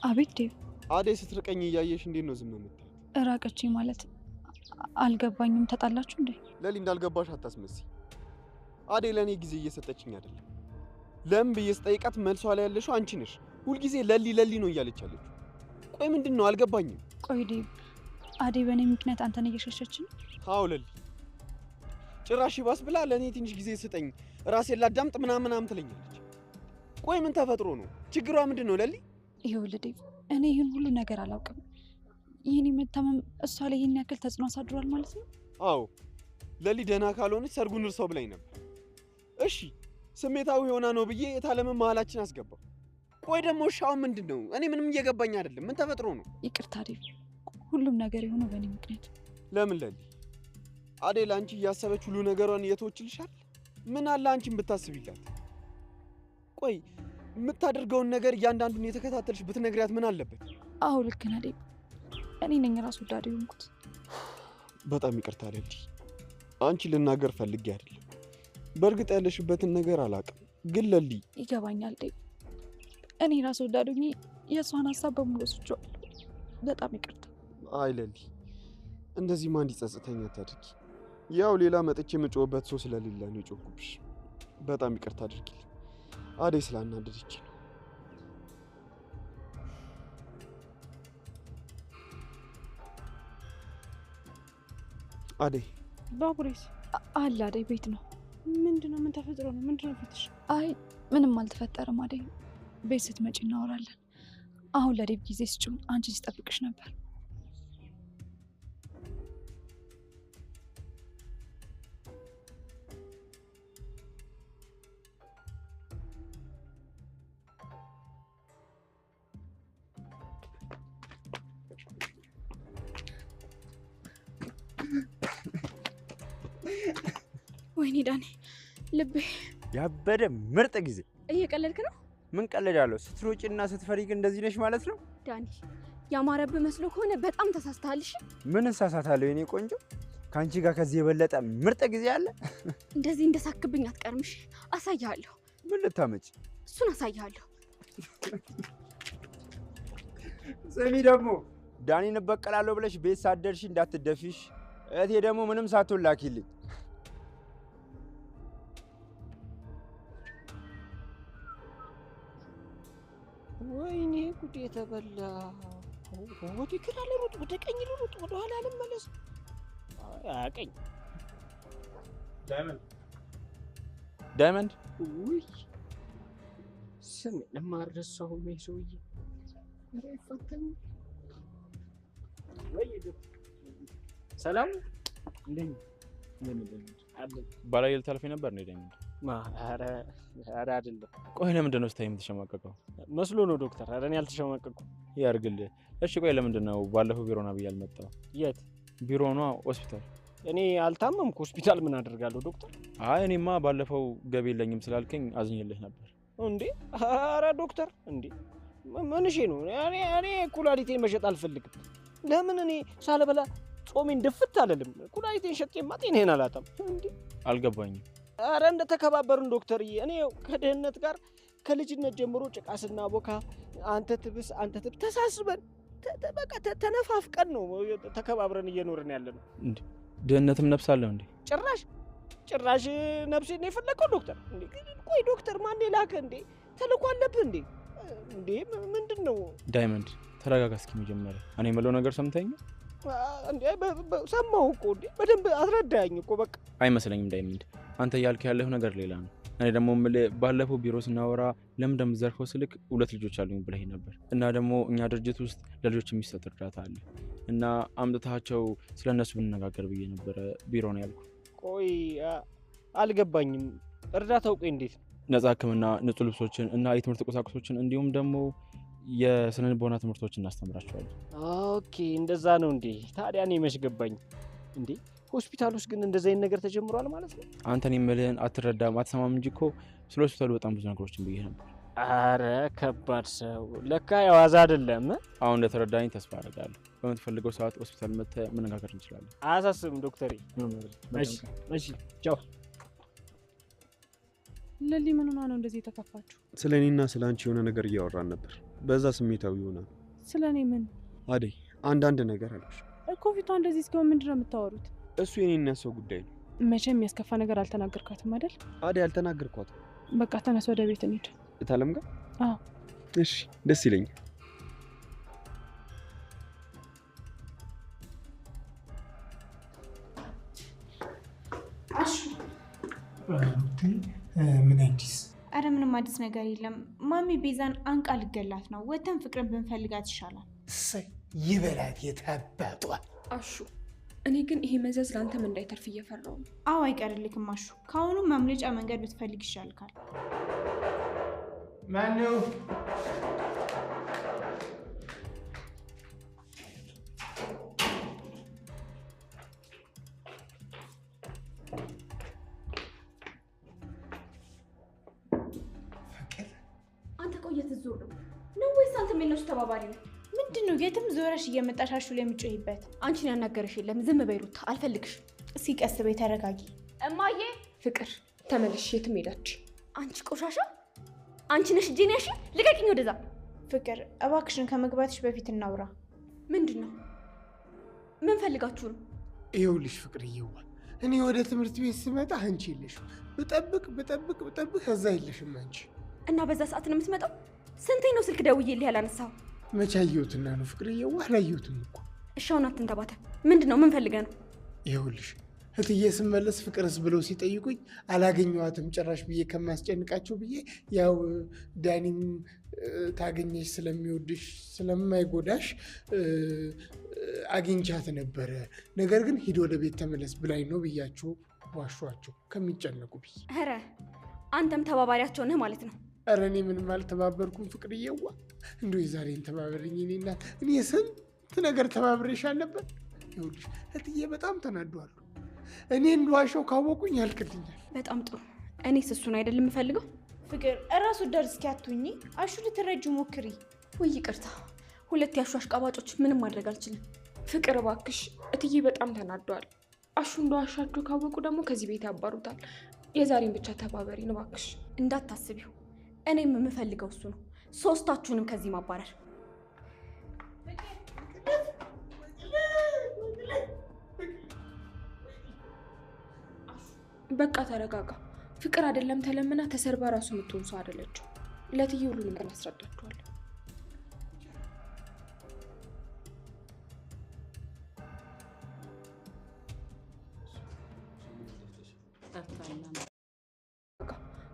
አቤት ዴቭ። አደይ ስትርቀኝ እያየሽ እንዴት ነው ዝም የምትያት? እራቀችኝ ማለት አልገባኝም። ተጣላችሁ እንዴ? ለሊ እንዳልገባሽ አታስመስይ። አደይ ለእኔ ጊዜ እየሰጠችኝ አይደለም። ለምን ብዬ ስጠይቃት መልሷ ላይ ያለሽው አንቺ ነሽ። ሁልጊዜ ለሊ ለሊ ነው እያለች ያለችው። ቆይ ምንድን ነው አልገባኝም። ቆይ ዴቭ፣ አደይ በእኔ ምክንያት አንተን እየሸሸች ነው? አዎ ለሊ፣ ጭራሽ ይባስ ብላ ለእኔ ትንሽ ጊዜ ስጠኝ ራሴን ላዳምጥ ምናምን ምናምን ትለኛለች። ቆይ ምን ተፈጥሮ ነው? ችግሯ ምንድን ነው ለሊ? ይኸውልህ ዴቭ፣ እኔ ይህን ሁሉ ነገር አላውቅም። ይህን የመታመም እሷ ላይ ይህን ያክል ተጽዕኖ አሳድሯል ማለት ነው? አዎ ለሊ ደህና ካልሆነች ሰርጉን እርሳው ብላኝ ነበር። እሺ ስሜታዊ ሆና ነው ብዬ የታለምን መሀላችን አስገባው። ቆይ ደግሞ እሺ አሁን ምንድን ነው? እኔ ምንም እየገባኝ አይደለም። ምን ተፈጥሮ ነው? ይቅርታ ዴቭ፣ ሁሉም ነገር የሆነው በእኔ ምክንያት። ለምን ለሊ? አደይ ለአንቺ እያሰበች ሁሉ ነገሯን እየተወችልሻል። ምን አለ አንቺን ብታስቢላት? ቆይ የምታደርገውን ነገር እያንዳንዱን የተከታተልሽ ብትነግሪያት ምን አለበት? አዎ ልክ ነህ ዴቭ፣ እኔ ነኝ ራስ ወዳድ የሆንኩት። በጣም ይቅርታ ለሊ፣ አንቺ ልናገር ፈልጌ አይደለም። በእርግጥ ያለሽበትን ነገር አላውቅም፣ ግን ለሊ። ይገባኛል ዴቭ፣ እኔ ራስ ወዳድ ሆኜ የእሷን ሀሳብ በሙሉ ወስጄዋለሁ። በጣም ይቅርታ። አይ ለሊ፣ እንደዚህማ እንዲጸጽተኝ አታድርጊ። ያው ሌላ መጥቼ የምጮህበት ሰው ስለሌለ ነው የጮህኩብሽ። በጣም ይቅርታ አድርጊልኝ። አደይ ስላናደደች ነው። አደይ ባቡሬስ አለ አደይ ቤት ነው። ምንድነው? ምን ተፈጥሮ ነው? ምንድነው ፊትሽ? አይ ምንም አልተፈጠረም አደይ። ቤት ስትመጪ እናወራለን። አሁን ለዴቭ ጊዜ ስጪው፣ አንቺን ሲጠብቅሽ ነበር። ወይኔ ዳኔ ልቤ ያበደ ምርጥ ጊዜ። እየቀለድክ ነው? ምን ቀልዳለሁ? ስትሮጪና ስትፈሪ ግን እንደዚህ ነሽ ማለት ነው? ዳኒ ያማረብህ መስሎ ከሆነ በጣም ተሳስተሃል። እሺ ምን እሳሳታለሁ የኔ ቆንጆ? ከአንቺ ጋር ከዚህ የበለጠ ምርጥ ጊዜ አለ? እንደዚህ እንደሳክብኝ አትቀርም። እሺ አሳይሃለሁ። ምን ልታመጪ? እሱን አሳይሃለሁ። ስሚ ደግሞ ዳኒን እበቀላለሁ ብለሽ ቤት ሳትደርሺ እንዳትደፊሽ። እህቴ ደግሞ ምንም ሳትሆን ላኪልኝ። ወይኔ ጉዴ ተበላ። ወደ ግራ ልሩጥ፣ ወደ ቀኝ ልሩጥ፣ ወደ ኋላ ልመለስ። አያውቀኝ። ዳይመንድ ዳይመንድ፣ ውይ ስሜንም አልረሳሁም። ይሄ ሰውዬ ኧረ አይፋታኝም። ወይ ሰላም እንዴት ነህ? ባላየ ልታልፈኝ ነበር እንዴ ዳይመንድ? ኧረ አይደለም። ቆይ ለምንድን ነው ስታይ የምትሸማቀቀው? መስሎ ነው ዶክተር። ኧረ እኔ አልተሸማቀቅኩም። ያርግልህ። እሺ ቆይ ለምንድን ነው ባለፈው ቢሮ ና ብዬ አልመጣሁም? የት ቢሮ ነዋ? ሆስፒታል። እኔ አልታመምኩ። ሆስፒታል ምን አደርጋለሁ ዶክተር? አይ እኔማ ባለፈው ገቢ የለኝም ስላልከኝ አዝኜልህ ነበር። እንዴ ኧረ ዶክተር እንዴ ምንሼ ነው? እኔ ኩላሊቴን መሸጥ አልፈልግም። ለምን እኔ ሳልበላ ጾሜን ድፍት አልልም። ኩላሊቴን ሸጬማ ጤናዬን አላጣም። እንዴ አልገባኝም። ኧረ እንደተከባበርን ዶክተርዬ። እኔ ከድህነት ጋር ከልጅነት ጀምሮ ጭቃ ስናቦካ አንተ ትብስ አንተ ትብስ ተሳስበን በቃ ተነፋፍቀን ነው ተከባብረን እየኖርን ያለ ነው። እንዴ ድህነትም ነፍስ አለው እንዴ? ጭራሽ ጭራሽ ነፍሴን ነው የፈለከው ዶክተር? እንዴ ቆይ ዶክተር ማን የላከ እንዴ? ተልእኮ አለብህ እንዴ? እንዴ ምንድን ነው? ዳይመንድ ተረጋጋ እስኪ መጀመሪያ። እኔ የምለው ነገር ሰምተኸኝ? እንዴ ሰማሁ እኮ እንዴ፣ በደንብ አስረዳኝ እኮ በቃ። አይመስለኝም ዳይመንድ፣ አንተ እያልክ ያለህ ነገር ሌላ ነው። እኔ ደግሞ የምልህ ባለፈው ቢሮ ስናወራ ለምን እንደምትዘርፈው ስልክ 2 ልጆች አሉኝ ብለህ ነበር። እና ደግሞ እኛ ድርጅት ውስጥ ለልጆች የሚሰጥ እርዳታ አለ እና አምጥታቸው ስለ እነሱ ብንነጋገር ብዬ ነበረ ቢሮ ነው ያልኩህ። ቆይ አልገባኝም። እርዳታው ቆይ እንዴት ነው? ነጻ ሕክምና፣ ንጹህ ልብሶችን እና የትምህርት ቁሳቁሶችን እንዲሁም ደግሞ የስነ ልቦና ትምህርቶችን እናስተምራቸዋለን። Okay እንደዛ ነው እንዴ? ታዲያ እኔ መች ገባኝ እንዴ? ሆስፒታል ውስጥ ግን እንደዛ አይነት ነገር ተጀምሯል ማለት ነው? አንተን የምልህን አትረዳም አትሰማም እንጂ እኮ ስለ ሆስፒታሉ በጣም ብዙ ነገሮችን ብዬ ነበር። አረ ከባድ ሰው ለካ የዋዛ አይደለም። አሁን እንደተረዳኝ ተስፋ አደርጋለሁ። በምትፈልገው ሰዓት ሆስፒታል መጥተህ መነጋገር እንችላለን። አያሳስብም ዶክተሬ። እሺ እሺ፣ ቻው። ለሊ ምን ሆና ነው እንደዚህ የተከፋችሁ? ስለ እኔና ስለ አንቺ የሆነ ነገር እያወራን ነበር። በዛ ስሜታዊ ሆና ነው። ስለ እኔ ምን? አደይ አንዳንድ ነገር አልኩሽ እኮ። ፊቷ እንደዚህ እስኪሆን ምንድን ነው የምታወሩት? እሱ የኔና ሰው ጉዳይ ነው። መቼም የሚያስከፋ ነገር አልተናገርካትም አይደል? አደይ አልተናገርኳትም። በቃ ተነስ፣ ወደ ቤት እንሂድ። እታለም ጋር? አዎ። እሺ ደስ ይለኛል። አሹ ምን አዲስ? አረ ምንም አዲስ ነገር የለም። ማሚ ቤዛን አንቃ ልገላት ነው። ወተን ፍቅርን ብንፈልጋት ይሻላል። እሰይ ይበላት የታባጧ። አሹ እኔ ግን ይሄ መዘዝ ለአንተም እንዳይተርፍ እየፈራሁ ነው። አዎ አይቀርልክም አሹ። ከአሁኑ ማምለጫ መንገድ ብትፈልግ ይሻልካል። ማነው? አንተ ቆይ የት ዞር ነው ወይስ አንተም የእነሱ ተባባሪ ነው? ምንድን ነው የትም ዞረሽ እየመጣሽ አሹ ላይ የምትጮሂበት? አንቺን ያናገረሽ የለም። ዝም በይ ሩታ፣ አልፈልግሽ። እስኪ ቀስ በይ ተረጋጊ። እማዬ ፍቅር ተመልሽ፣ የትም ሄዳች። አንቺ ቆሻሻ፣ አንቺ ነሽ እጄን ያልሽኝ። ልቀቂኝ ወደዛ። ፍቅር እባክሽን ከመግባትሽ በፊት እናውራ። ምንድን ነው? ምን ፈልጋችሁ ነው? ይኸውልሽ ፍቅርዬዋ፣ እኔ ወደ ትምህርት ቤት ስመጣ አንቺ የለሽም። ብጠብቅ ብጠብቅ ብጠብቅ ከዛ የለሽም አንቺ። እና በዛ ሰዓት ነው የምትመጣው? ስንቴ ነው ስልክ ደውዬልህ ያላነሳው? መቼ አየሁትና ነው ፍቅርዬዋ? አላየሁትም እኮ። እሺ አሁን አትንተባተብ። ምንድን ነው? ምን ፈልገህ ነው? ይኸውልሽ እትዬ ስመለስ ፍቅርስ ብለው ሲጠይቁኝ አላገኘኋትም ጭራሽ ብዬ ከማስጨንቃቸው ብዬ ያው ዳኒም ታገኘሽ ስለሚወድሽ ስለማይጎዳሽ አግኝቻት ነበረ። ነገር ግን ሂድ ወደ ቤት ተመለስ ብላኝ ነው ብያቸው ዋሿቸው ከሚጨነቁ ብዬ። ኧረ አንተም ተባባሪያቸው ነህ ማለት ነው። ኧረ እኔ ምንም አልተባበርኩም ፍቅርዬዋ። እንደው የዛሬን ተባበረኝ እኔ እናት። እኔ ስንት ነገር ተባብሬሽ አልነበር? ይኸውልሽ እትዬ በጣም ተናደዋል። እኔ እንደዋሸው ካወቁኝ ያልቅልኛል። በጣም ጥሩ። እኔስ እሱን አይደለም የምፈልገው። ፍቅር እራሱ ወዳድ እስኪ አትሁኚ። አሹ ልትረጂው ሞክሪ። ውይ ይቅርታ፣ ሁለት ያሹ አሽቃባጮች ምንም ማድረግ አልችልም። ፍቅር እባክሽ፣ እትዬ በጣም ተናደዋል። አሹ እንደዋሻቸው ካወቁ ደግሞ ከዚህ ቤት ያባሩታል። የዛሬን ብቻ ተባበሪን እባክሽ። እንዳታስቢው፣ እኔም የምፈልገው እሱ ነው። ሶስታችሁንም ከዚህ ማባረር። በቃ ተረጋጋ። ፍቅር አይደለም ተለምና ተሰርባ ራሱ የምትሆን ሰው አይደለችም። ለእትዬ ሁሉንም ነገር አስረዳቸዋለሁ።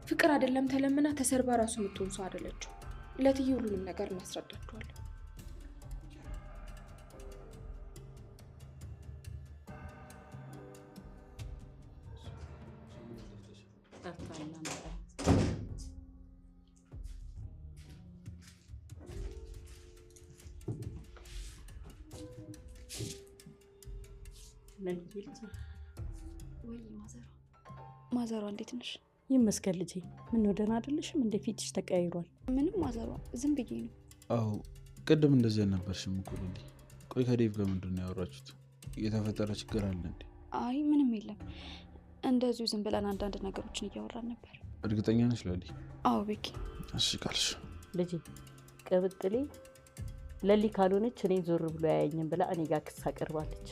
ፍቅር አይደለም ተለምና ተሰርባ ራሱ የምትሆን ሰው አይደለችም። ለእትዬ ሁሉንም ነገር እናስረዳቸዋለሁ። ማዘሯ እንዴት ነሽ? ይመስገን ልጄ። ምነው ደህና አይደለሽም? እንደ ፊትሽ ተቀያይሯል። ምንም ማዘሯ፣ ዝም ብዬ ነው። አዎ ቅድም እንደዚህ አልነበርሽም እኮ ሉሊ። ቆይ ከዴቭ ጋር ምንድን ነው ያወራችሁት? የተፈጠረ ችግር አለ እንዴ? አይ ምንም የለም፣ እንደዚሁ ዝም ብለን አንዳንድ ነገሮችን እያወራን ነበር። እርግጠኛ ነሽ ሉሊ? አዎ ቤኪ። እሺ ካልሽ ልጄ። ቅብጥሌ ለሊ ካልሆነች እኔን ዞር ብሎ አያየኝም ብላ እኔ ጋር ክስ አቅርባለች።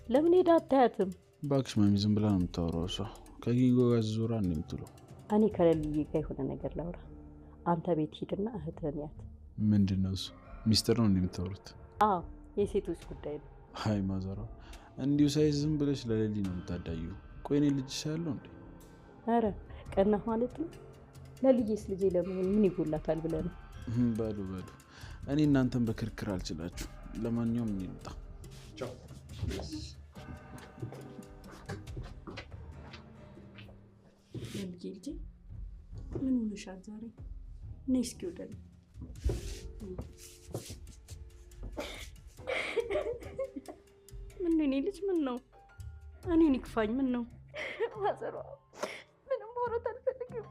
ለምን ሄዳ አታያትም? እባክሽ ማሚ፣ ዝም ብላ ነው የምታወራው እሷ። ከጊንጎ ጋር ዞራ ነው የምትውለው። እኔ ከለልዬ ጋር የሆነ ነገር ላውራ። አንተ ቤት ሂድና እህትህን ያት። ምንድን ነው እሱ? ሚስጥር ነው እንደምታወሩት? አዎ የሴቶች ጉዳይ ነው። አይ ማዘሯ፣ እንዲሁ ሳይ ዝም ብለሽ ለሌሊ ነው የምታዳዩ። ቆይ እኔ ልጅሽ ያለው እንዴ? ኧረ ቀናህ ማለት ነው። ለልዬስ ልጄ ለመሆን ምን ይጎላታል ብለህ ነው? በሉ በሉ፣ እኔ እናንተን በክርክር አልችላችሁ። ለማንኛውም እኔ ልውጣ። ቻው። ለልጄ ልጄ ምን ሆነሻል ዛሬ? ነይ እስኪ ወደ እኔ። ምን ነው የእኔ ልጅ? ምን ነው እኔን ይክፋኝ? ምን ነው ማዘሯ፣ ምንም ማውራት አልፈልግም።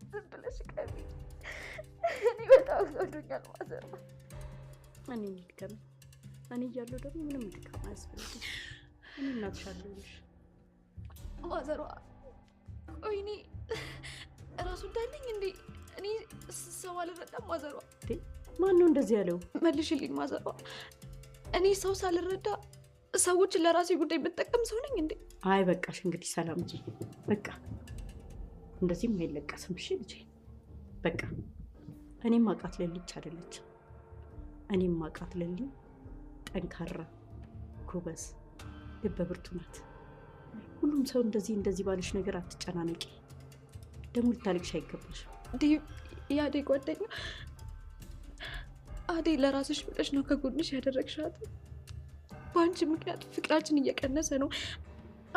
ዝም ብለሽ ቀቢ። እኔ በጣም ከብዶኛል ማዘሯ። እኔን ይድከመኝ። እኔ እያለሁ ደግሞ ምንም ድካም አያስፈልግም። እኔ እናትሽ አለሁልሽ ማዘሯ። ቆይ እኔ እራሱ እንዳለኝ እንዴ? እኔ ሰው አልረዳም ማዘሯ። ማን ነው እንደዚህ ያለው? መልሽልኝ ማዘሯ። እኔ ሰው ሳልረዳ ሰዎችን ለራሴ ጉዳይ የምጠቀም ሰው ነኝ እንዴ? አይ በቃሽ እንግዲህ ሰላም እንጂ በቃ እንደዚህም አይለቀስም። እሺ ልጄ በቃ እኔም አውቃት ለልጅ አይደለችም። እኔም አውቃት ለልጅ ጠንካራ፣ ጎበዝ፣ ልበ ብርቱ ናት። ሁሉም ሰው እንደዚህ እንደዚህ ባለሽ ነገር አትጨናነቂ። ደግሞ ልታለቅሽ አይገባሽም። ዴቭ የአደይ ጓደኛ፣ አደይ ለራስሽ ብለሽ ነው ከጎንሽ ያደረግሻት። በአንቺ ምክንያት ፍቅራችን እየቀነሰ ነው።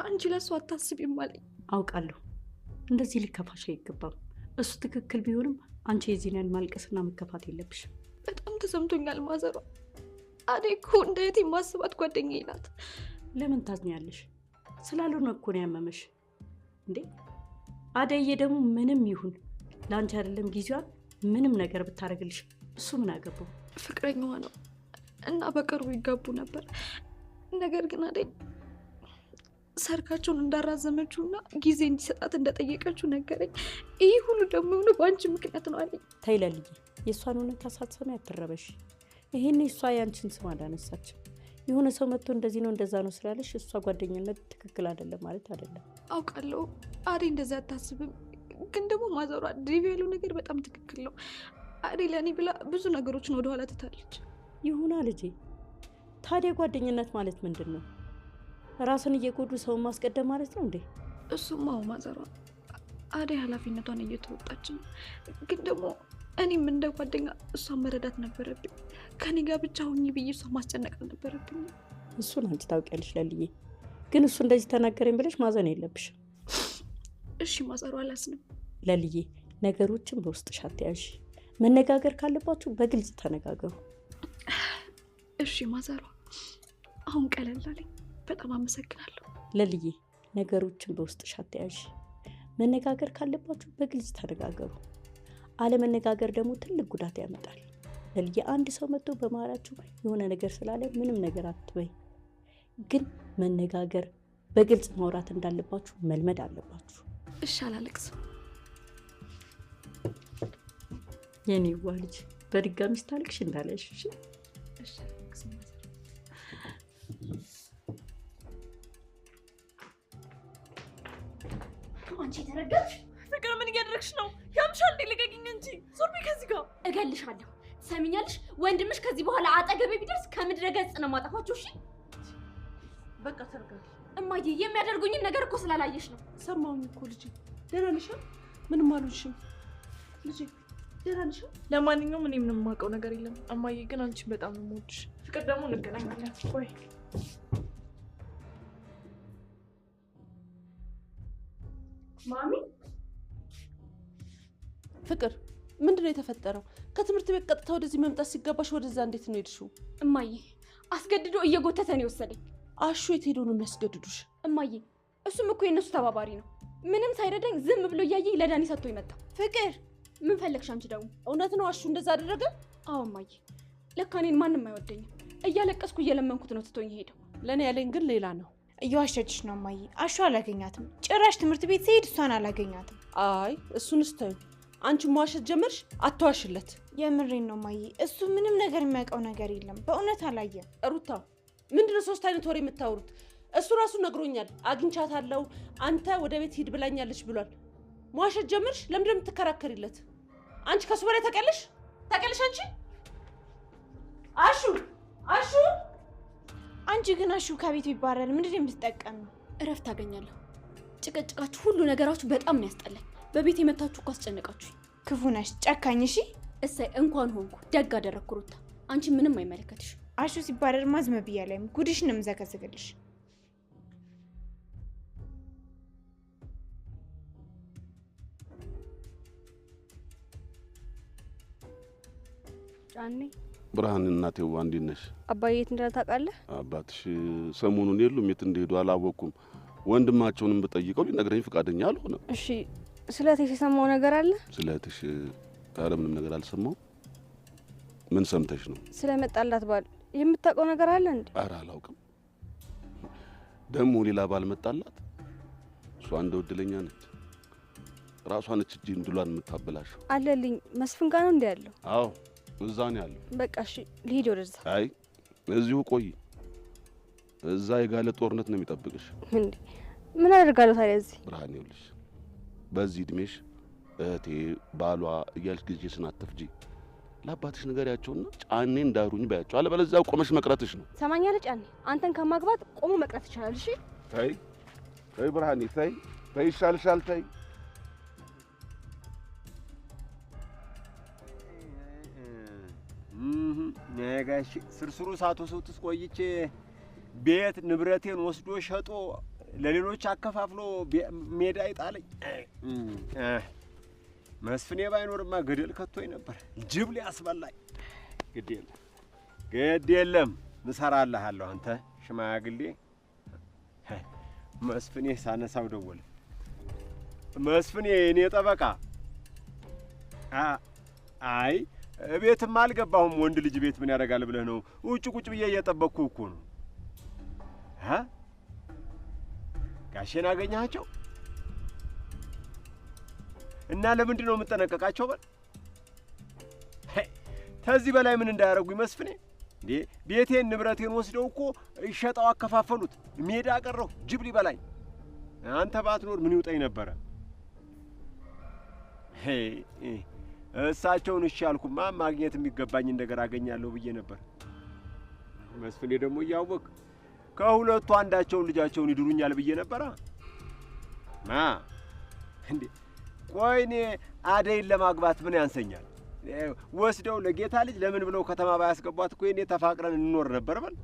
አንቺ ለእሱ አታስቢም አለኝ። አውቃለሁ እንደዚህ ሊከፋሽ አይገባም። እሱ ትክክል ቢሆንም አንቺ የዚህን ያህል ማልቀስና መከፋት የለብሽም። በጣም ተሰምቶኛል ማዘሯ። አደይ እኮ እንደ እህቴ የማስባት ጓደኛዬ ናት። ለምን ታዝኛለሽ? ስላልሆነ እኮ ነው ያመመሽ እንዴ። አደዬ ደግሞ ምንም ይሁን ለአንቺ አይደለም ጊዜዋን ምንም ነገር ብታደርግልሽ እሱ ምን አገባው? ፍቅረኛዋ ነው እና በቅርቡ ይጋቡ ነበር። ነገር ግን አደይ ሰርጋቸውን እንዳራዘመችውና ጊዜ እንዲሰጣት እንደጠየቀችው ነገረኝ። ይህ ሁሉ ደግሞ የሆነው በአንቺ ምክንያት ነው አለኝ። ተይ ለልዬ፣ የእሷን እውነታ ሳትሰሚ አትረበሽ። ይሄኔ እሷ ያንቺን ስም አላነሳችም። የሆነ ሰው መጥቶ እንደዚህ ነው እንደዛ ነው ስላለሽ እሷ ጓደኝነት ትክክል አይደለም ማለት አይደለም። አውቃለሁ አደይ እንደዛ አታስብም፣ ግን ደግሞ ማዘሯ ዴቭ ያለው ነገር በጣም ትክክል ነው። አደይ ለእኔ ብላ ብዙ ነገሮችን ወደኋላ ትታለች። ይሁና ልጄ። ታዲያ ጓደኝነት ማለት ምንድን ነው? ራስን እየጎዱ ሰውን ማስቀደም ማለት ነው እንዴ? እሱማ አዎ ማዘሯ፣ አደይ ኃላፊነቷን እየተወጣች ነው። ግን ደግሞ እኔም እንደ ጓደኛ እሷን መረዳት ነበረብኝ። ከኔ ጋር ብቻ ሁኚ ብዬ እሷን ማስጨነቅ አልነበረብኝም። እሱን አንቺ ታውቂያለሽ ለልዬ። ግን እሱ እንደዚህ ተናገረኝ ብለሽ ማዘን የለብሽም። እሺ ማዘሯ፣ አላዝንም። ለልዬ ነገሮችን በውስጥሽ አትያዥ። መነጋገር ካለባችሁ በግልጽ ተነጋገሩ። እሺ ማዘሯ፣ አሁን ቀለል አለኝ። በጣም አመሰግናለሁ። ለልዬ ነገሮችን በውስጥሽ አትያዥ። መነጋገር ካለባችሁ በግልጽ ተነጋገሩ። አለመነጋገር ደግሞ ትልቅ ጉዳት ያመጣል። ለልዬ አንድ ሰው መጥቶ በመሀላችሁ የሆነ ነገር ስላለ ምንም ነገር አትበይ። ግን መነጋገር በግልጽ ማውራት እንዳለባችሁ መልመድ አለባችሁ። እሺ አላለቅስም። የኔዋ ልጅ በድጋሚ ስታለቅሽ እንዳለሽ። እሺ እሺ አላለቅስም ማዘር። አንቺ የተረገምሽ ፍቅር ምን እያደረግሽ ነው? ያምሻል እንዴ? ልቀቂኝ እንጂ ዞር በይ ከዚህ ጋር። እገልሻለሁ። ትሰሚኛለሽ? ወንድምሽ ከዚህ በኋላ አጠገቤ ቢደርስ ከምድረ ገጽ ነው የማጠፋችሁ። እሺ በቃ ተረጋጊ እማዬ። የሚያደርጉኝን ነገር እኮ ስላላየሽ ነው። ሰማሁኝ እኮ ልጄ። ደህና ነሽ? ምንም አልሆንሽም ልጄ። ደህና ነሽ? ለማንኛውም እኔ ምንም የማውቀው ነገር የለም እማዬ፣ ግን አንቺን በጣም ነው የምወድሽ። ፍቅር ደግሞ እንገናኛለን። ቆይ ማሚ። ፍቅር ምንድን ነው የተፈጠረው? ከትምህርት ቤት ቀጥታ ወደዚህ መምጣት ሲገባሽ ወደዛ እንዴት ነው የሄድሽው? እማዬ አስገድዶ እየጎተተ ነው የወሰደኝ። አሹ የት ሄዶ ነው የሚያስገድዱሽ? እማዬ እሱም እኮ የእነሱ ተባባሪ ነው። ምንም ሳይረዳኝ ዝም ብሎ እያየኝ ለዳኒ ሰጥቶ ይመጣ። ፍቅር ምን ፈለግሽ አንቺ ደግሞ? እውነት ነው አሹ እንደዛ አደረገ? አዎ እማዬ፣ ለካ እኔን ማንም አይወደኝም። እያለቀስኩ እየለመንኩት ነው ትቶኝ ሄደው። ለእኔ ያለኝ ግን ሌላ ነው። እየዋሸችሽ ነው እማዬ። አሹ አላገኛትም። ጭራሽ ትምህርት ቤት ስሄድ እሷን አላገኛትም። አይ እሱንስ ተይው። አንቺ መዋሸት ጀመርሽ፣ አትዋሽለት። የምሬን ነው እማዬ። እሱ ምንም ነገር የሚያውቀው ነገር የለም። በእውነት አላየም። ሩታ ምንድነው ሶስት አይነት ወሬ የምታወሩት? እሱ ራሱ ነግሮኛል። አግኝቻታለሁ፣ አንተ ወደ ቤት ሂድ ብላኛለች ብሏል። መዋሸት ጀመርሽ። ለምንድነው የምትከራከሪለት? አንቺ ከሱ በላይ ታውቂያለሽ፣ ታውቂያለሽ አንቺ። አሹ አሹ አንቺ ግን አሹ ከቤቱ ይባረራል። ምንድን ነው የምትጠቀሚው? እረፍት አገኛለሁ። ጭቅጭቃችሁ፣ ሁሉ ነገራችሁ በጣም ነው ያስጠላኝ። በቤት የመታችሁ እኮ አስጨነቃችሁኝ። ክፉ ነሽ፣ ጨካኝ። እሺ እሰይ እንኳን ሆንኩ፣ ደግ አደረግኩ ሩታ። አንቺ ምንም አይመለከትሽ። አሹ ሲባረርማ ዝም ብያለሁ። ጉድሽን ነው የምዘከዝክልሽ። ጫኔ ብርሃን እናቴዋ እንዴት ነሽ? አባዬ የት እንዳለ ታውቃለህ? አባትሽ ሰሞኑን የሉም፣ የት እንደሄዱ አላወኩም። ወንድማቸውንም ብጠይቀው ሊነግረኝ ፈቃደኛ አልሆነም። እሺ ስለ እህትሽ የሰማው ነገር አለ? ስለ እህትሽ? ኧረ ምንም ነገር አልሰማሁም። ምን ሰምተሽ ነው? ስለመጣላት ባል የምታውቀው ነገር አለ እንዴ? ኧረ አላውቅም። ደግሞ ሌላ ባል መጣላት? እሷ እንደው እድለኛ ነች። ራሷ ነች እጅ እንድሏን የምታበላሸው። አለልኝ መስፍን ጋር ነው እንዴ ያለው? አዎ እዛ ነው ያለው። በቃ እሺ ልሂድ ወደዛ። አይ እዚሁ ቆይ፣ እዛ የጋለ ጦርነት ነው የሚጠብቅሽ። እንዴ ምን አደርጋለሁ ታዲያ እዚህ? ብርሃን ይኸውልሽ፣ በዚህ እድሜሽ እህቴ ባሏ እያልሽ ጊዜሽን አትፍጂ። ለአባትሽ ንገሪያቸውና ጫኔ እንዳሩኝ በያቸው፣ አለበለዚያ ቆመሽ መቅረትሽ ነው። ሰማኛለህ ጫኔ፣ አንተን ከማግባት ቆሞ መቅረት ይቻላል። እሺ ተይ ተይ ብርሃኔ ተይ ተይ፣ ይሻልሻል ተይ። ጋሽ ስርስሩ ሳትወስድ ቆይቼ ቤት ንብረቴን ወስዶ ሸጦ ለሌሎች አከፋፍሎ ሜዳ ይጣለኝ። መስፍኔ ባይኖርማ ገደል ከቶኝ ነበር፣ ጅብ ሊያስበላኝ። ግድ የለም ግድ የለም እሰራልሃለሁ አንተ ሽማግሌ። መስፍኔ ሳነሳው ደወለ። መስፍኔ የኔ ጠበቃ። አይ ቤትም አልገባሁም። ወንድ ልጅ ቤት ምን ያደርጋል ብለህ ነው? ውጭ ቁጭ ብዬ እየጠበቅኩ እኮ ነው። ጋሼን አገኘሃቸው? እና ለምንድን ነው የምጠነቀቃቸው? በል ከዚህ በላይ ምን እንዳያረጉኝ መስፍኔ? እንዴ ቤቴን ንብረቴን ወስደው እኮ ሸጠው አከፋፈሉት። ሜዳ ቀረሁ ጅብ ሊበላኝ። አንተ ባትኖር ምን ይውጠኝ ነበረ? እሳቸውን እሺ አልኩማ ማግኘት የሚገባኝ ነገር አገኛለሁ ብዬ ነበር። መስፍኔ ደግሞ እያወቅ ከሁለቱ አንዳቸውን ልጃቸውን ይድሩኛል ብዬ ነበራ። ማ እንዴ ቆይ እኔ አደይን ለማግባት ምን ያንሰኛል? ወስደው ለጌታ ልጅ ለምን ብለው ከተማ ባያስገቧት እኮ እኔ ተፋቅረን እንኖር ነበር። በል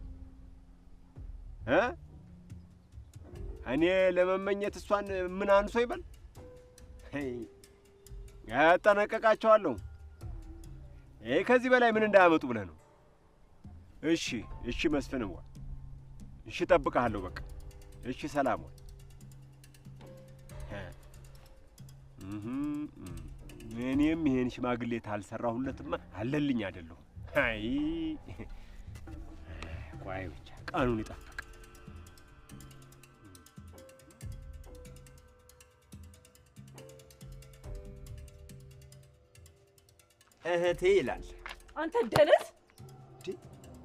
እኔ ለመመኘት እሷን ምን አንሶ ይበል? እጠነቀቃቸዋለሁ። ከዚህ በላይ ምን እንዳያመጡ ብለህ ነው? እሺ እሺ መስፍንዋ፣ እሺ እጠብቅሃለሁ። በቃ እሺ፣ ሰላም ዋል። እኔም ይሄን ሽማግሌ ታልሰራሁለትማ አለልኝ አይደለሁም። አይ ቆይ ብቻ ቀኑን ይጠብቅ። እህቴ ይላል። አንተ ደነዝ!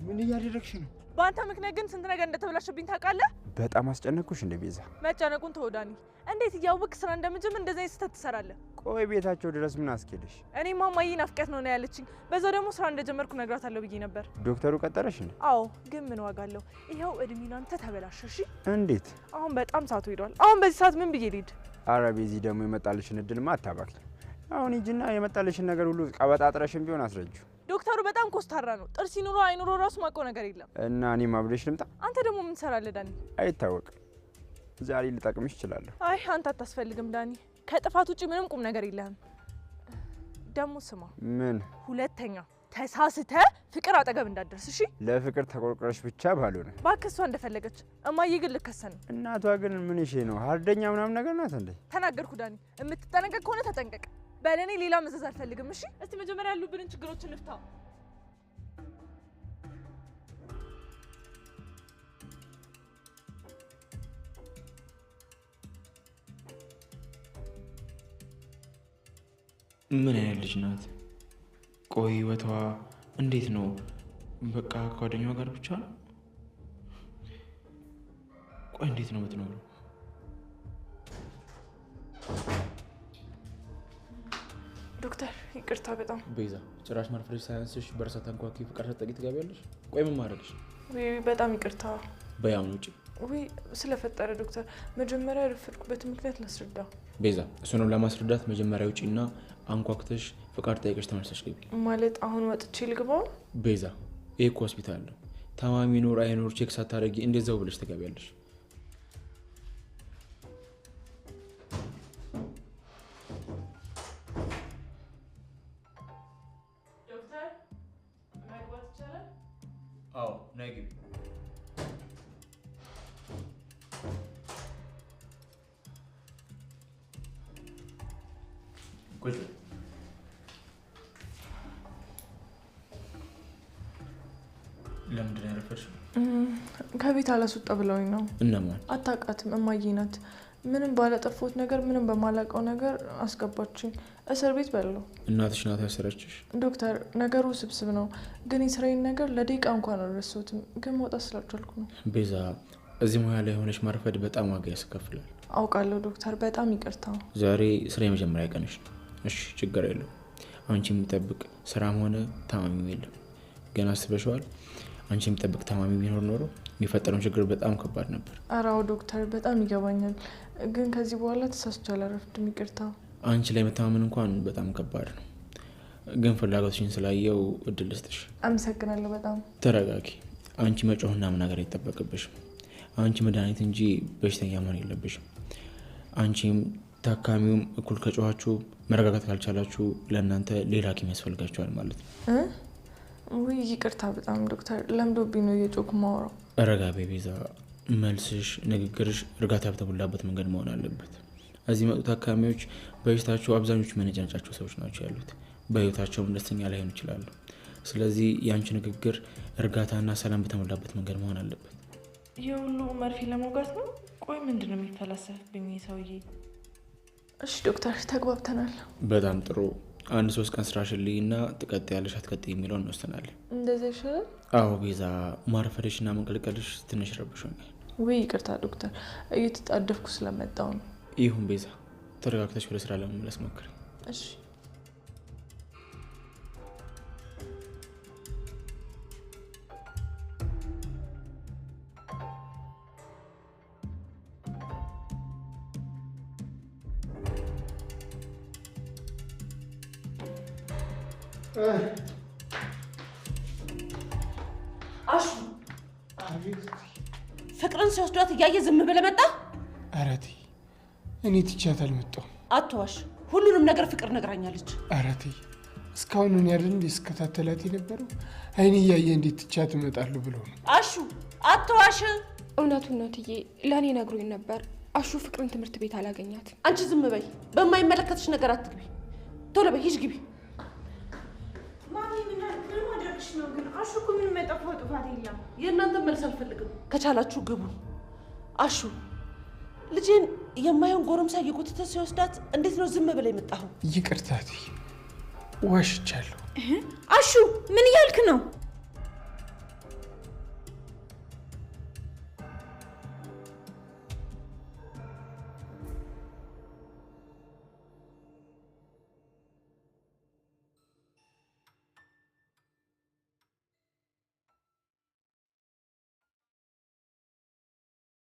ምን እያደረግሽ ነው? በአንተ ምክንያት ግን ስንት ነገር እንደተበላሸብኝ ታውቃለህ? በጣም አስጨነቅኩሽ እንደ ቤዛ። መጨነቁን ተወው ዳኒ። እንዴት እያወቅህ ስራ እንደምጀምር እንደዚህ አይነት ስህተት ትሰራለህ? ቆይ ቤታቸው ድረስ ምን አስኬደሽ? እኔ ማማዬ ናፍቄያት ነው ያለችኝ። በዛው ደግሞ ስራ እንደጀመርኩ እነግራታለሁ ብዬ ነበር። ዶክተሩ ቀጠረሽ እንዴ? አዎ፣ ግን ምን ዋጋ አለው? ይኸው እድሜ ላንተ ተበላሸ። እሺ እንዴት? አሁን በጣም ሰዓቱ ሄዷል። አሁን በዚህ ሰዓት ምን ብዬ ልሂድ? ኧረ ቤዚ ደግሞ የመጣልሽን እድልማ አታባክኝ። አሁን ሂጂና የመጣልሽን ነገር ሁሉ ቀበጣጥረሽም ቢሆን አስረጂው። ዶክተሩ በጣም ኮስታራ ነው። ጥርስ ይኑሮ አይኑሮ ራሱ ማውቀው ነገር የለም። እና እኔም አብሬሽ ልምጣ? አንተ ደግሞ ምን ትሰራለህ ዳኒ? አይታወቅም፣ ዛሬ ልጠቅምሽ እችላለሁ። አይ አንተ አታስፈልግም ዳኒ። ከጥፋት ውጪ ምንም ቁም ነገር የለህም። ደግሞ ስማ። ምን? ሁለተኛ ተሳስተ ፍቅር አጠገብ እንዳትደርስ እሺ? ለፍቅር ተቆርቆረሽ ብቻ ባልሆነ። እባክህ እሷ እንደፈለገች። እማዬ ግን ልከሰን ነው። እናቷ ግን ምን እሺ ነው? ሀርደኛ ምናምን ነገር ናት እንዴ? ተናገርኩ ዳኒ። የምትጠነቀቅ ከሆነ ተጠንቀቅ። በለኔ ሌላ መዘዝ አልፈልግም። እሺ እስቲ መጀመሪያ ያሉብንን ችግሮች እንፍታ። ምን አይነት ልጅ ናት? ቆይ ህይወቷ እንዴት ነው? በቃ ከጓደኛዋ ጋር ብቻ ነው? ቆይ እንዴት ነው የምትኖረው? ዶክተር ይቅርታ በጣም ቤዛ፣ ጭራሽ ማርፈድሽ ሳያንስሽ በርሳ ታንኳኪ ፍቅር ሰጠቂ ትገቢያለሽ። ቆይ ምን ማድረግሽ? በጣም ይቅርታ። በይ አሁን ውጪ። ውይ ስለፈጠረ ዶክተር፣ መጀመሪያ ያረፈድኩበት ምክንያት ላስረዳ። ቤዛ፣ እሱንም ለማስረዳት መጀመሪያ ውጪና አንኳኩተሽ ፍቃድ ጠይቀሽ ተመልሰሽ ግቢ። ማለት አሁን ወጥቼ ልግባ? ቤዛ፣ ይሄ እኮ ሆስፒታል ነው። ታማሚ ኖር አይኖር check ሳታደርጊ እንዴት ዘው ብለሽ ትገቢያለሽ? ዶክተር መግባት ይቻላል? አዎ፣ ነይ ግቢ። ቁጭ በይ። ለምንድን ነው ያረፈድሽው? ከቤት አላስወጣ ብለውኝ ነው። እነማን? አታውቃትም፣ እማዬ ናት። ምንም ባላጠፋሁት ነገር፣ ምንም በማላውቀው ነገር አስገባችኝ። እስር ቤት በለው። እናትሽ ናት ያሰረችሽ? ዶክተር፣ ነገሩ ውስብስብ ነው፣ ግን የስራዬን ነገር ለደቂቃ እንኳን አልረሳሁትም። ግን መውጣት ስላልቻልኩ ነው። ቤዛ፣ እዚህ ሙያ ላይ ሆነሽ ማርፈድ በጣም ዋጋ ያስከፍላል። አውቃለሁ ዶክተር፣ በጣም ይቅርታ። ዛሬ ስራ የመጀመሪያ ቀንሽ ነው። እሺ፣ ችግር የለውም። አንቺ የሚጠብቅ ስራም ሆነ ታማሚም የለም። ገና አስበሽዋል? አንቺ የሚጠብቅ ታማሚ ቢኖር ኖሮ የሚፈጠረውን ችግር በጣም ከባድ ነበር። ኧረ አዎ ዶክተር፣ በጣም ይገባኛል። ግን ከዚህ በኋላ ተሳስቼ አላረፍድም። ይቅርታ። አንቺ ላይ መተማመን እንኳን በጣም ከባድ ነው። ግን ፍላጎትሽን ስላየው እድል ልስጥሽ። አመሰግናለሁ በጣም። ተረጋጊ። አንቺ መጮህና መናገር አይጠበቅብሽም። አንቺ መድኃኒት እንጂ በሽተኛ መሆን የለብሽም። አንቺም ታካሚውም እኩል ከጮኋችሁ መረጋጋት ካልቻላችሁ ለእናንተ ሌላ ሐኪም ያስፈልጋችኋል ማለት ነው። ውይ ይቅርታ በጣም ዶክተር፣ ለምዶብኝ ነው እየጮኩ የማወራው። ረጋ በይ ቤዛ። መልስሽ፣ ንግግርሽ እርጋታ በተሞላበት መንገድ መሆን አለበት። እዚህ መጡ ታካሚዎች በሽታቸው አብዛኞቹ መነጫነጫቸው ሰዎች ናቸው ያሉት። በህይወታቸውም ደስተኛ ላይሆኑ ይችላሉ። ስለዚህ የአንቺ ንግግር እርጋታና ሰላም በተሞላበት መንገድ መሆን አለበት። ይህ ሁሉ መርፌ ለመውጋት ነው? ቆይ ምንድን ነው የሚፈላሰፍብኝ ይህ ሰውዬ? እሺ ዶክተር፣ ተግባብተናል። በጣም ጥሩ። አንድ 3 ቀን ስራሽን ልይና ትቀጥያለሽ አትቀጥይ የሚለውን እንወስናለን። እንደዛ ይሻላል። አዎ ቤዛ፣ ማርፈድሽ እና መንቀልቀልሽ ትንሽ ረብሾኛል። ውይ ይቅርታ ዶክተር፣ እየተጣደፍኩ ስለመጣሁ ነው። ይሁን ቤዛ፣ ተረጋግተሽ ወደ ስራ ለመመለስ ሞክሪ። እሺ። አሹ ፍቅርን ሲወስዷት እያየ ዝም ብለህ መጣ? ኧረ ተይ፣ እኔ ትቻት አልመጣሁም። አትዋሽ፣ ሁሉንም ነገር ፍቅር ነግራኛለች። ኧረ ተይ፣ እስካሁን እኔ አይደል እንዴ ስከታተላት የነበረው? አይኔ እያየ እንዴት ትቻት እመጣለሁ ብሎ ነው። አሹ አትዋሽ። እውነቱን ነው እትዬ፣ ለእኔ ነግሮኝ ነበር። አሹ ፍቅርን ትምህርት ቤት አላገኛት። አንቺ ዝም በይ፣ በማይመለከትሽ ነገር አትግቢ። ቶሎ በይ ሂጅ ግቢ። ማሚ ምን ማድረግሽ ነው ግን? አሹ እኮ ምንም ያጠፋው ጥፋት የለም። የእናንተን መልስ አልፈልግም። ከቻላችሁ ግቡ። አሹ ልጄን የማይሆን ጎረምሳ እየጎተተ ሲወስዳት እንዴት ነው ዝም ብለህ የመጣኸው? ይቅርታ እትዬ፣ ዋሽቻለሁ። አሹ ምን እያልክ ነው?